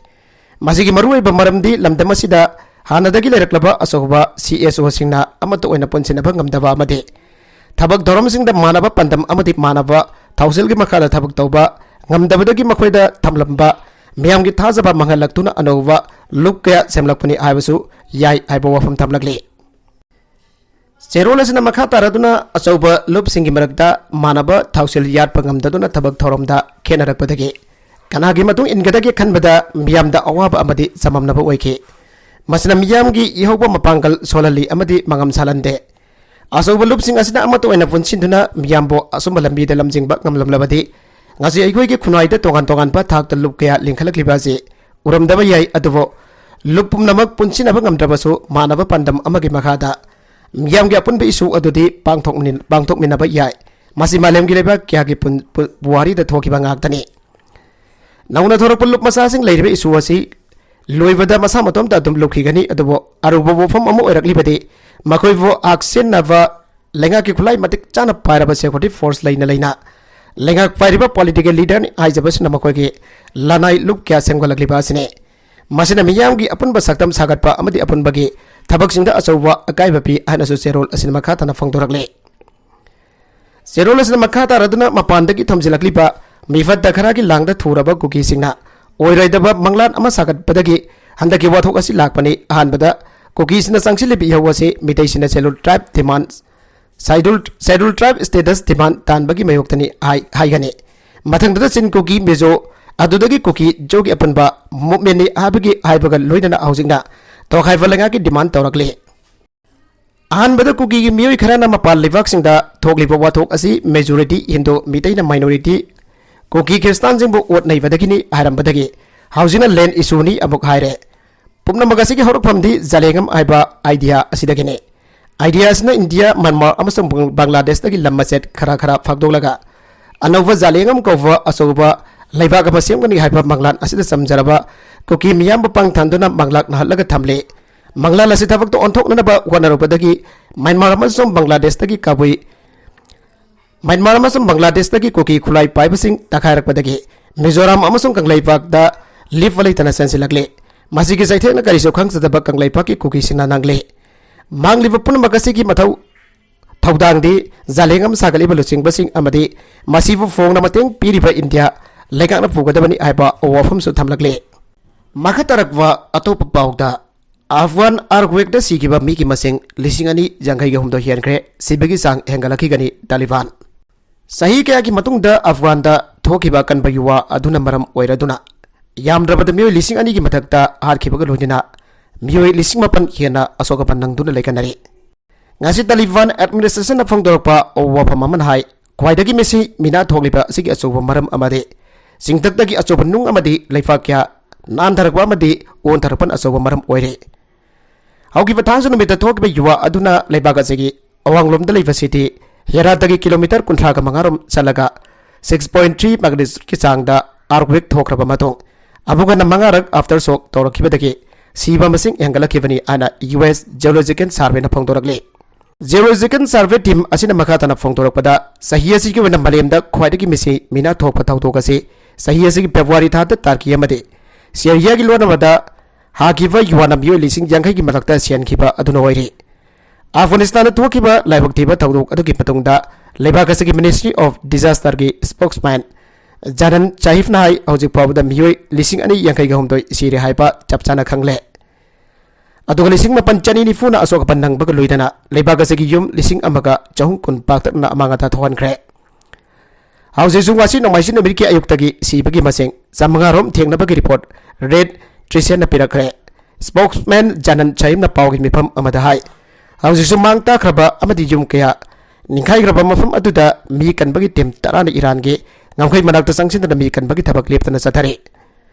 ꯃꯁꯤꯒꯤ ꯃꯔꯨꯑꯣꯏꯕ ꯃꯔꯝꯗꯤ ꯂꯝꯗꯝ ꯑꯁꯤꯗ ꯍꯥꯟꯅꯗꯒꯤ ꯂꯩꯔꯛꯂꯕ ꯑꯆꯧꯕ CSOꯁꯤꯡꯅ ꯑꯃꯠꯇ ꯑꯣꯏꯅ ꯄꯨꯟꯁꯤꯟꯅꯕ ꯉꯝꯗꯕ ꯑꯃꯗꯤ ꯊꯕꯛ ꯊꯧꯔꯝꯁꯤꯡꯗ ꯃꯥꯟꯅꯕ ꯄꯥꯟꯗꯝ ꯑꯃꯗꯤ ꯃꯥꯟꯅꯕ ꯊꯧꯁꯤꯜꯒꯤ ꯃꯈꯥꯗ ꯊꯕꯛ ꯇꯧꯕ ꯉꯝꯗꯕꯗꯒꯤ ꯃꯈꯣꯏꯗ ꯊꯝꯂꯝꯕ ꯃꯤꯌꯥꯝꯒꯤ ꯊꯥꯖꯕ ꯃꯥꯡꯍꯜꯂꯛꯇꯨꯅ ꯑꯅꯧꯕ ꯂꯨꯞ ꯀꯌꯥ ꯁꯦꯝꯂꯛꯄꯅꯤ ꯍꯥꯏꯕꯁꯨ ꯌꯥꯏ ꯍꯥꯏꯕ ꯋꯥꯐꯝ ꯊꯝꯂꯛꯂꯤ꯫ ꯆꯦꯔꯣꯜ ꯑꯁꯤꯅ ꯃꯈꯥ ꯇꯥꯔꯗꯨꯅ ꯑꯆꯧꯕ ꯂꯨꯞꯁꯤꯡꯒꯤ ꯃꯔꯛꯇ ꯃꯥꯟꯅꯕ ꯊꯧꯁꯤꯜ ꯌꯥꯠꯄ ꯉꯝꯗꯗꯨꯅ ꯊꯕꯛ ꯊꯧꯔꯝꯗ ꯈꯦꯠꯅꯔꯛꯄꯗꯒꯤ ꯀꯅꯥꯒꯤ ꯃꯇꯨꯡ ꯏꯟꯒꯗꯒꯦ ꯈꯟꯕꯗ ꯃꯤꯌꯥꯝꯗ ꯑꯋꯥꯕ ꯑꯃꯗꯤ ꯆꯃꯝꯅꯕ ꯑꯣꯏꯈꯤ꯫ ꯃꯁꯤꯅ ꯃꯤꯌꯥꯝꯒꯤ ꯏꯍꯧꯕ ꯃꯄꯥꯡꯒꯜ ꯁꯣꯜꯍꯜꯂꯤ ꯑꯃꯗꯤ ꯃꯉꯝ ꯁꯥꯜꯍꯟꯗꯦ꯫ ꯑꯆꯧꯕ ꯂꯨꯞꯁꯤꯡ ꯑꯁꯤꯅ ꯑꯃꯠꯇ ꯑꯣꯏꯅ ꯄꯨꯟꯁꯤꯟꯗꯨꯅ ꯃꯤꯌꯥꯝꯕꯨ ꯑꯆꯨꯝꯕ ꯂꯝꯕꯤꯗ ꯂꯝꯖꯤꯡꯕ ꯉꯝꯂꯝꯂꯕꯗꯤ ꯉꯁꯤ ꯑꯩꯈꯣꯏꯒꯤ ꯈꯨꯟꯅꯥꯏꯗ ꯇꯣꯉꯥꯟ ꯇꯣꯉꯥꯟꯕ ꯊꯥꯛꯇ ꯂꯨꯞ ꯀꯌꯥ ꯂꯤꯡꯈꯠꯂꯛꯂꯤꯕ ꯑꯁꯤ ꯎꯔꯝꯗꯕ ꯌꯥꯏ꯫ ꯑꯗꯨꯕꯨ ꯂꯨꯞ ꯄꯨꯝꯅꯃꯛ ꯄꯨꯟꯁꯤꯟꯅꯕ ꯉꯝꯗ꯭ꯔꯕꯁꯨ ꯃꯥꯟꯅꯕ ꯄꯥꯟꯗꯝ ꯑꯃꯒꯤ ꯃꯈꯥꯗ ꯃꯤꯌꯥꯝꯒꯤ ꯑꯄꯨꯟꯕ ꯏꯁꯨ ꯑꯗꯨꯗꯤ ꯄꯥꯡꯊꯣꯛꯃꯤꯟ-, ꯄꯥꯡꯊꯣꯛꯃꯤꯟꯅꯕ ꯌꯥꯏ꯫ ꯃꯁꯤ ꯃꯥꯂꯦꯝꯒꯤ ꯂꯩꯕꯥꯛ ꯀꯌꯥꯒꯤ ꯄꯨꯟ-, ꯄꯨ-, ꯄꯨꯋꯥꯔꯤꯗ ꯊꯣꯛꯈꯤꯕ ꯉꯥꯛꯇꯅꯤ꯫ ꯅꯧꯅ ꯊꯣꯔꯛꯄ ꯂꯨꯞ ꯃꯆꯥꯁꯤꯡ ꯂꯩꯔꯤꯕ ꯏꯁꯨ ꯑꯁꯤ ꯂꯣꯏꯕꯗ ꯃꯁꯥ ꯃꯇꯣꯝꯇ ꯑꯗꯨꯝ ꯂꯨꯞꯈꯤꯒꯅꯤ, ꯑꯗꯨꯕꯨ ꯑꯔꯨꯕ ꯋꯥꯐꯝ ꯑꯃ ꯑꯣꯏꯔꯛꯂꯤꯕꯗꯤ ꯃꯈꯣꯏꯕꯨ ꯍꯛꯁꯤꯟꯅꯕ ꯂꯩꯉꯥꯛꯀꯤ ꯈꯨꯠꯂꯥꯏ ꯃꯇꯤꯛ ꯆꯥꯅ ꯄꯥꯏꯔꯕ security force ꯂꯩꯅ ꯂꯩꯅ ꯂꯩꯉꯥꯛ ꯄꯥꯏꯔꯤꯕ political leaderꯅꯤ ꯍꯥꯏꯖꯕꯁꯤꯅ ꯃꯈꯣꯏꯒꯤ ꯂꯅꯥꯏ ꯂꯨꯞ ꯀꯌꯥ ꯁꯦꯝꯒꯠꯂꯛꯂꯤꯕ ꯑꯁꯤꯅꯤ꯫ ꯃꯁꯤꯅ ꯃꯤꯌꯥꯝꯒꯤ ꯑꯄꯨꯟꯕ ꯁꯛꯇꯝ ꯁꯥꯒꯠꯄ ꯑꯃꯗꯤ ꯑꯄꯨꯟꯕꯒꯤ ꯊꯕꯛꯁꯤꯡꯗ ꯑꯆꯧꯕ ꯑꯀꯥꯏꯕ ꯄꯤ ꯍꯥꯏꯅꯁꯨ ꯆꯦꯔꯣꯜ ꯑꯁꯤꯅ ꯃꯈꯥ ꯇꯥꯅ ꯐꯣꯡꯗꯣꯔꯛꯂꯤ꯫ ꯆꯦꯔꯣꯜ ꯑꯁꯤꯅ ꯃꯈꯥ ꯇꯥꯔꯗꯨꯅ ꯃꯄꯥꯟꯗꯒꯤ ꯊꯝꯖꯤꯜꯂꯛꯂꯤꯕ ꯃꯤꯐꯠꯇ ꯈꯔꯒꯤ ꯂꯥꯡꯗ ꯊꯨꯔꯕ ꯀꯨꯀꯤꯁꯤꯡꯅ ꯑꯣꯏꯔꯣꯏꯗꯕ ꯃꯪꯂꯥꯟ ꯑꯃ ꯁꯥꯒꯠꯄꯗꯒꯤ ꯍꯟꯗꯛꯀꯤ ꯋꯥꯊꯣꯛ ꯑꯁꯤ ꯂꯥꯛꯄꯅꯤ꯫ ꯑꯍꯥꯟꯕꯗ ꯀꯨꯀꯤꯁꯤꯡꯅ ꯆꯪꯁꯤꯜꯂꯤꯕ ꯏꯍꯧ ꯑꯁꯤ ꯃꯤꯇꯩꯁꯤꯡꯅ schedule tribe demand, schedule, schedule tribe status demand ꯇꯥꯟꯕꯒꯤ ꯃꯥꯌꯣꯛꯇꯅꯤ ꯍꯥꯏ-, ꯍꯥꯏꯒꯅꯤ꯫ ꯃꯊꯪꯗ ꯆꯤꯟ ꯀꯨꯀꯤ ꯃꯤꯖꯣ, ꯑꯗꯨꯗꯒꯤ ꯀꯨꯀꯤ ꯖꯣꯒꯤ ꯑꯄꯨꯟꯕ movementꯅꯤ ꯍꯥꯏꯕꯒꯤ ꯍꯥꯏꯕꯒ ꯂꯣꯏꯅꯅ ꯍꯧꯖꯤꯛꯅ ꯇꯣꯈꯥꯏꯕ ꯂꯩꯉꯥꯛꯀꯤ demand ꯇꯧꯔꯛꯂꯤ꯫ ꯑꯍꯥꯟꯕꯗ ꯀꯨꯀꯤꯒꯤ ꯃꯤꯑꯣꯏ ꯈꯔꯅ ꯃꯄꯥꯟ ꯂꯩꯕꯥꯛꯁꯤꯡꯗ ꯊꯣꯛꯂꯤꯕ ꯋꯥꯊꯣꯛ ꯑꯁꯤ majority ꯍꯤꯟꯗꯨ ꯃꯤꯇꯩꯅ minority ꯀꯨꯀꯤ ꯈ꯭ꯔꯤꯁꯇꯥꯟꯁꯤꯡꯕꯨ ꯑꯣꯠ ꯅꯩꯕꯗꯒꯤꯅꯤ ꯍꯥꯏꯔꯝꯕꯗꯒꯤ ꯍꯧꯖꯤꯛꯅ land issueꯅꯤ ꯑꯃꯨꯛ ꯍꯥꯏꯔꯦ꯫ ꯄꯨꯝꯅꯃꯛ ꯑꯁꯤꯒꯤ ꯍꯧꯔꯛꯐꯝꯗꯤ ꯖꯂꯦꯡꯉꯝ ꯍꯥꯏꯕ idea ꯑꯁꯤꯗꯒꯤꯅꯤ꯫ Idea ꯑꯁꯤꯅ ꯏꯟꯗꯤꯌꯥ, ꯃ꯭ꯌꯥꯟꯃꯥꯔ ꯑꯃꯁꯨꯡ ꯕꯪ-, ꯕꯪꯒ꯭ꯂꯥꯗꯦꯁꯇꯒꯤ ꯂꯝ ꯃꯆꯦꯠ ꯈꯔ ꯈꯔ ꯐꯥꯛꯗꯣꯛꯂꯒ ꯑꯅꯧꯕ ꯖꯂꯦꯡꯉꯝ ꯀꯧꯕ ꯑꯆꯧꯕ ꯂꯩꯕꯥꯛ ꯑꯃ ꯁꯦꯝꯒꯅꯤ ꯍꯥꯏꯕ ꯃꯪꯂꯥꯟ ꯑꯁꯤꯗ ꯆꯝꯖꯔꯕ ꯀꯨꯀꯤ ꯃꯤꯌꯥꯝꯕꯨ ꯄꯥꯡ ꯊꯥꯟꯗꯨꯅ ꯃꯪꯂꯥꯛꯅꯍꯜꯂꯒ ꯊꯝꯂꯤ꯫ ꯃꯪꯂꯥꯟ ꯑꯁꯤ ꯊꯕꯛꯇ ꯑꯣꯟꯊꯣꯛꯅꯅꯕ ꯍꯣꯠꯅꯔꯨꯕꯗꯒꯤ ꯃ꯭ꯌꯥꯟꯃꯥꯔ ꯑꯃꯁꯨꯡ ꯕꯪꯒ꯭ꯂꯥꯗꯦꯁꯇꯒꯤ ꯀꯕꯨꯏ, ꯃ꯭ꯌꯥꯟꯃꯥꯔ ꯑꯃꯁꯨꯡ ꯕꯪꯒ꯭ꯂꯥꯗꯦꯁꯇꯒꯤ ꯀꯨꯀꯤ ꯈꯨꯠꯂꯥꯏ ꯄꯥꯏꯕꯁꯤꯡ ꯇꯛꯈꯥꯏꯔꯛꯄꯗꯒꯤ ꯃꯤꯖꯣꯔꯥꯝ ꯑꯃꯁꯨꯡ ꯀꯪꯂꯩꯄꯥꯛꯇ ꯂꯦꯞꯄ ꯂꯩꯇꯅ ꯆꯦꯟꯁꯤꯜꯂꯛꯂꯤ꯫ ꯃꯁꯤꯒꯤ ꯆꯩꯊꯦꯡꯅ ꯀꯔꯤꯁꯨ ꯈꯪꯖꯗꯕ ꯀꯪꯂꯩꯄꯥꯛꯀꯤ ꯀꯨꯀꯤꯁꯤꯡꯅ ꯅꯪꯂꯤ꯫ ꯃꯥꯡꯂꯤꯕ ꯄꯨꯝꯅꯃꯛ ꯑꯁꯤꯒꯤ ꯃꯊꯧ ꯊꯧꯗꯥꯡꯗꯤ ꯖꯂꯦꯡꯉꯝ ꯁꯥꯒꯠꯂꯤꯕ ꯂꯨꯆꯤꯡꯕꯁꯤꯡ ꯑꯃꯗꯤ ꯃꯁꯤꯕꯨ ꯐꯣꯡꯅ ꯃꯇꯦꯡ ꯄꯤꯔꯤꯕ ꯏꯟꯗꯤꯌꯥ ꯂꯩꯉꯥꯛꯅ ꯄꯨꯒꯗꯕꯅꯤ ꯍꯥꯏꯕ ꯋꯥꯐꯝꯁꯨ ꯊꯝꯂꯛꯂꯤ꯫ ꯃꯈꯥ ꯇꯥꯔꯛꯄ ꯑꯇꯣꯞꯄ ꯄꯥꯎꯗ, ꯑꯐꯒꯥꯟ earthquakeꯇ ꯁꯤꯈꯤꯕ ꯃꯤꯒꯤ ꯃꯁꯤꯡ ꯂꯤꯁꯤꯡ ꯑꯅꯤ ꯌꯥꯡꯈꯩꯒ ꯍꯨꯝꯗꯣꯏ ꯍꯦꯟꯈ꯭ꯔꯦ, ꯁꯤꯕꯒꯤ ꯆꯥꯡ ꯍꯦꯟꯒꯠꯂꯛꯈꯤꯒꯅꯤ ꯇꯥꯂꯤꯕꯥꯟ꯫ ꯆꯍꯤ ꯀꯌꯥꯒꯤ ꯃꯇꯨꯡꯗ ꯑꯐꯒꯥꯟꯗ ꯊꯣꯛꯈꯤꯕ ꯑꯀꯟꯕ ꯌꯨꯋꯥ ꯑꯗꯨꯅ ꯃꯔꯝ ꯑꯣꯏꯔꯗꯨꯅ ꯌꯥꯝꯗ꯭ꯔꯕꯗ ꯃꯤꯑꯣꯏ ꯂꯤꯁꯤꯡ ꯑꯅꯤꯒꯤ ꯃꯊꯛꯇ ꯍꯥꯠꯈꯤꯕꯒ ꯂꯣꯏꯅꯅ ꯃꯤꯑꯣꯏ ꯂꯤꯁꯤꯡ ꯃꯥꯄꯟ ꯍꯦꯟꯅ ꯑꯁꯣꯛ ꯑꯄꯟ ꯅꯪꯗꯨꯅ ꯂꯩꯈꯠꯅꯔꯤ꯫ ꯉꯁꯤ ꯇꯥꯂꯤꯕꯥꯟ administrationꯅ ꯐꯣꯡꯗꯣꯔꯛꯄ ꯋꯥꯐꯝ ꯑꯃꯅ ꯍꯥꯏ, ꯈ꯭ꯋꯥꯏꯗꯒꯤ ꯃꯁꯤ ꯃꯤꯅꯥ ꯊꯣꯛꯂꯤꯕ ꯑꯁꯤꯒꯤ ꯑꯆꯧꯕ ꯃꯔꯝ ꯑꯃꯗꯤ ꯆꯤꯡꯊꯛꯇꯒꯤ ꯑꯆꯧꯕ ꯅꯨꯡ ꯑꯃꯗꯤ ꯂꯩꯕꯥꯛ ꯀꯌꯥ ꯅꯥꯟꯊꯔꯛꯄ ꯑꯃꯗꯤ ꯑꯣꯟꯊꯔꯛꯄꯅ ꯑꯆꯧꯕ ꯃꯔꯝ ꯑꯣꯏꯔꯦ꯫ ꯍꯧꯈꯤꯕ ꯊꯥꯡꯖ ꯅꯨꯃꯤꯠꯇ ꯊꯣꯛꯈꯤꯕ ꯌꯨꯋꯥ ꯑꯗꯨꯅ ꯂꯩꯕꯥꯛ ꯑꯁꯤꯒꯤ ꯑꯋꯥꯡꯂꯣꯝꯗ ꯂꯩꯕ city ꯍꯦꯔꯥꯠꯇꯒꯤ ꯀꯤꯂꯣꯃꯤꯇꯔ ꯀꯨꯟꯊ꯭ꯔꯥꯒ ꯃꯉꯥ ꯔꯣꯝ ꯆꯠꯂꯒ six point three magnitude ꯀꯤ ꯆꯥꯡꯗ earthquake ꯊꯣꯛꯈ꯭ꯔꯕ ꯃꯇꯨꯡ, ꯑꯃꯨꯛ ꯍꯟꯅ ꯃꯉꯥꯔꯛ aftershock ꯇꯧꯔꯛꯈꯤꯕꯗꯒꯤ ꯁꯤꯕ ꯃꯁꯤꯡ ꯍꯦꯟꯒꯠꯂꯛꯈꯤꯕꯅꯤ ꯍꯥꯏꯅ U S Geological Survey ꯅ ꯐꯣꯡꯗꯣꯔꯛꯂꯤ꯫ Geological Survey team ꯑꯁꯤꯅ ꯃꯈꯥ ꯇꯥꯅ ꯐꯣꯡꯗꯣꯔꯛꯄꯗ, ꯆꯍꯤ ꯑꯁꯤꯒꯤ ꯑꯣꯏꯅ ꯃꯥꯂꯦꯝꯗ ꯈ꯭ꯋꯥꯏꯗꯒꯤ ꯃꯤꯁꯤ ꯃꯤꯅꯥ ꯊꯣꯛꯄ ꯊꯧꯗꯣꯛ ꯑꯁꯤ ꯆꯍꯤ ꯑꯁꯤꯒꯤ February ꯊꯥꯗ ꯇꯥꯔꯛꯈꯤ ꯑꯃꯗꯤ ꯁꯤꯔꯤꯌꯥꯒꯤ ꯂꯣꯟ ꯑꯃꯗ ꯍꯥꯈꯤꯕ ꯌꯨꯋꯥꯅ ꯃꯤꯑꯣꯏ ꯂꯤꯁꯤꯡ ꯌꯥꯡꯈꯩꯒꯤ ꯃꯊꯛꯇ ꯁꯤꯍꯟꯈꯤꯕ ꯑꯗꯨꯅ ꯑꯣꯏꯔꯤ꯫ ꯑꯐꯒꯥꯅꯤꯁꯇꯥꯟꯗ ꯊꯣꯛꯈꯤꯕ ꯂꯥꯏꯕꯛ ꯊꯤꯕ ꯊꯧꯗꯣꯛ ꯑꯗꯨꯒꯤ ꯃꯇꯨꯡꯗ, ꯂꯩꯕꯥꯛ ꯑꯁꯤꯒꯤ Ministry of Disaster ꯒꯤ spokesman ꯖꯥꯅꯟ ꯆꯥꯍꯤꯐꯅ ꯍꯥꯏ, ꯍꯧꯖꯤꯛ ꯐꯥꯎꯕꯗ ꯃꯤꯑꯣꯏ ꯂꯤꯁꯤꯡ ꯑꯅꯤ ꯌꯥꯡꯈꯩꯒ ꯍꯨꯝꯗꯣꯏ ꯁꯤꯔꯦ ꯍꯥꯏꯕ ꯆꯞ ꯆꯥꯅ ꯈꯪꯂꯦ꯫ ꯑꯗꯨꯒ ꯂꯤꯁꯤꯡ ꯃꯥꯄꯟ ꯆꯅꯤ ꯅꯤꯐꯨꯅ ꯑꯁꯣꯛ ꯑꯄꯟ ꯅꯪꯕꯒ ꯂꯣꯏꯅꯅ ꯂꯩꯕꯥꯛ ꯑꯁꯤꯒꯤ ꯌꯨꯝ ꯂꯤꯁꯤꯡ ꯑꯃꯒ ꯆꯍꯨꯝ ꯀꯨꯟ ꯄꯥꯛꯇꯛꯅ ꯑꯃꯥꯡ ꯑꯇꯥ ꯊꯣꯛꯍꯟꯈ꯭ꯔꯦ꯫ ꯍꯧꯖꯤꯛꯁꯨ ꯉꯁꯤ ꯅꯣꯡꯃꯥꯏꯖꯤꯡ ꯅꯨꯃꯤꯠꯀꯤ ꯑꯌꯨꯛꯇꯒꯤ ꯁꯤꯕꯒꯤ ꯃꯁꯤꯡ ꯆꯥꯃꯉꯥ ꯔꯣꯝ ꯊꯦꯡꯅꯕꯒꯤ report Reuters ꯅ ꯄꯤꯔꯛꯈ꯭ꯔꯦ꯫ Spokesman ꯖꯥꯅꯟ ꯆꯥꯍꯤꯐꯅ ꯄꯥꯎꯒꯤ ꯃꯤꯐꯝ ꯑꯃꯗ ꯍꯥꯏ, ꯍꯧꯖꯤꯛꯁꯨ ꯃꯥꯡ ꯇꯥꯛꯈ꯭ꯔꯕ ꯑꯃꯗꯤ ꯌꯨꯝ ꯀꯌꯥ ꯅꯤꯡꯈꯥꯏꯈ꯭ꯔꯕ ꯃꯐꯝ ꯑꯗꯨꯗ ꯃꯤ ꯀꯟꯕꯒꯤ team ꯇꯔꯥꯅ ꯏꯔꯥꯟꯒꯤ ꯉꯝꯈꯩ ꯃꯅꯥꯛꯇ ꯆꯪꯁꯤꯟꯗꯨꯅ ꯃꯤ ꯀꯟꯕꯒꯤ ꯊꯕꯛ ꯂꯦꯞꯇꯅ ꯆꯠꯊꯔꯤ꯫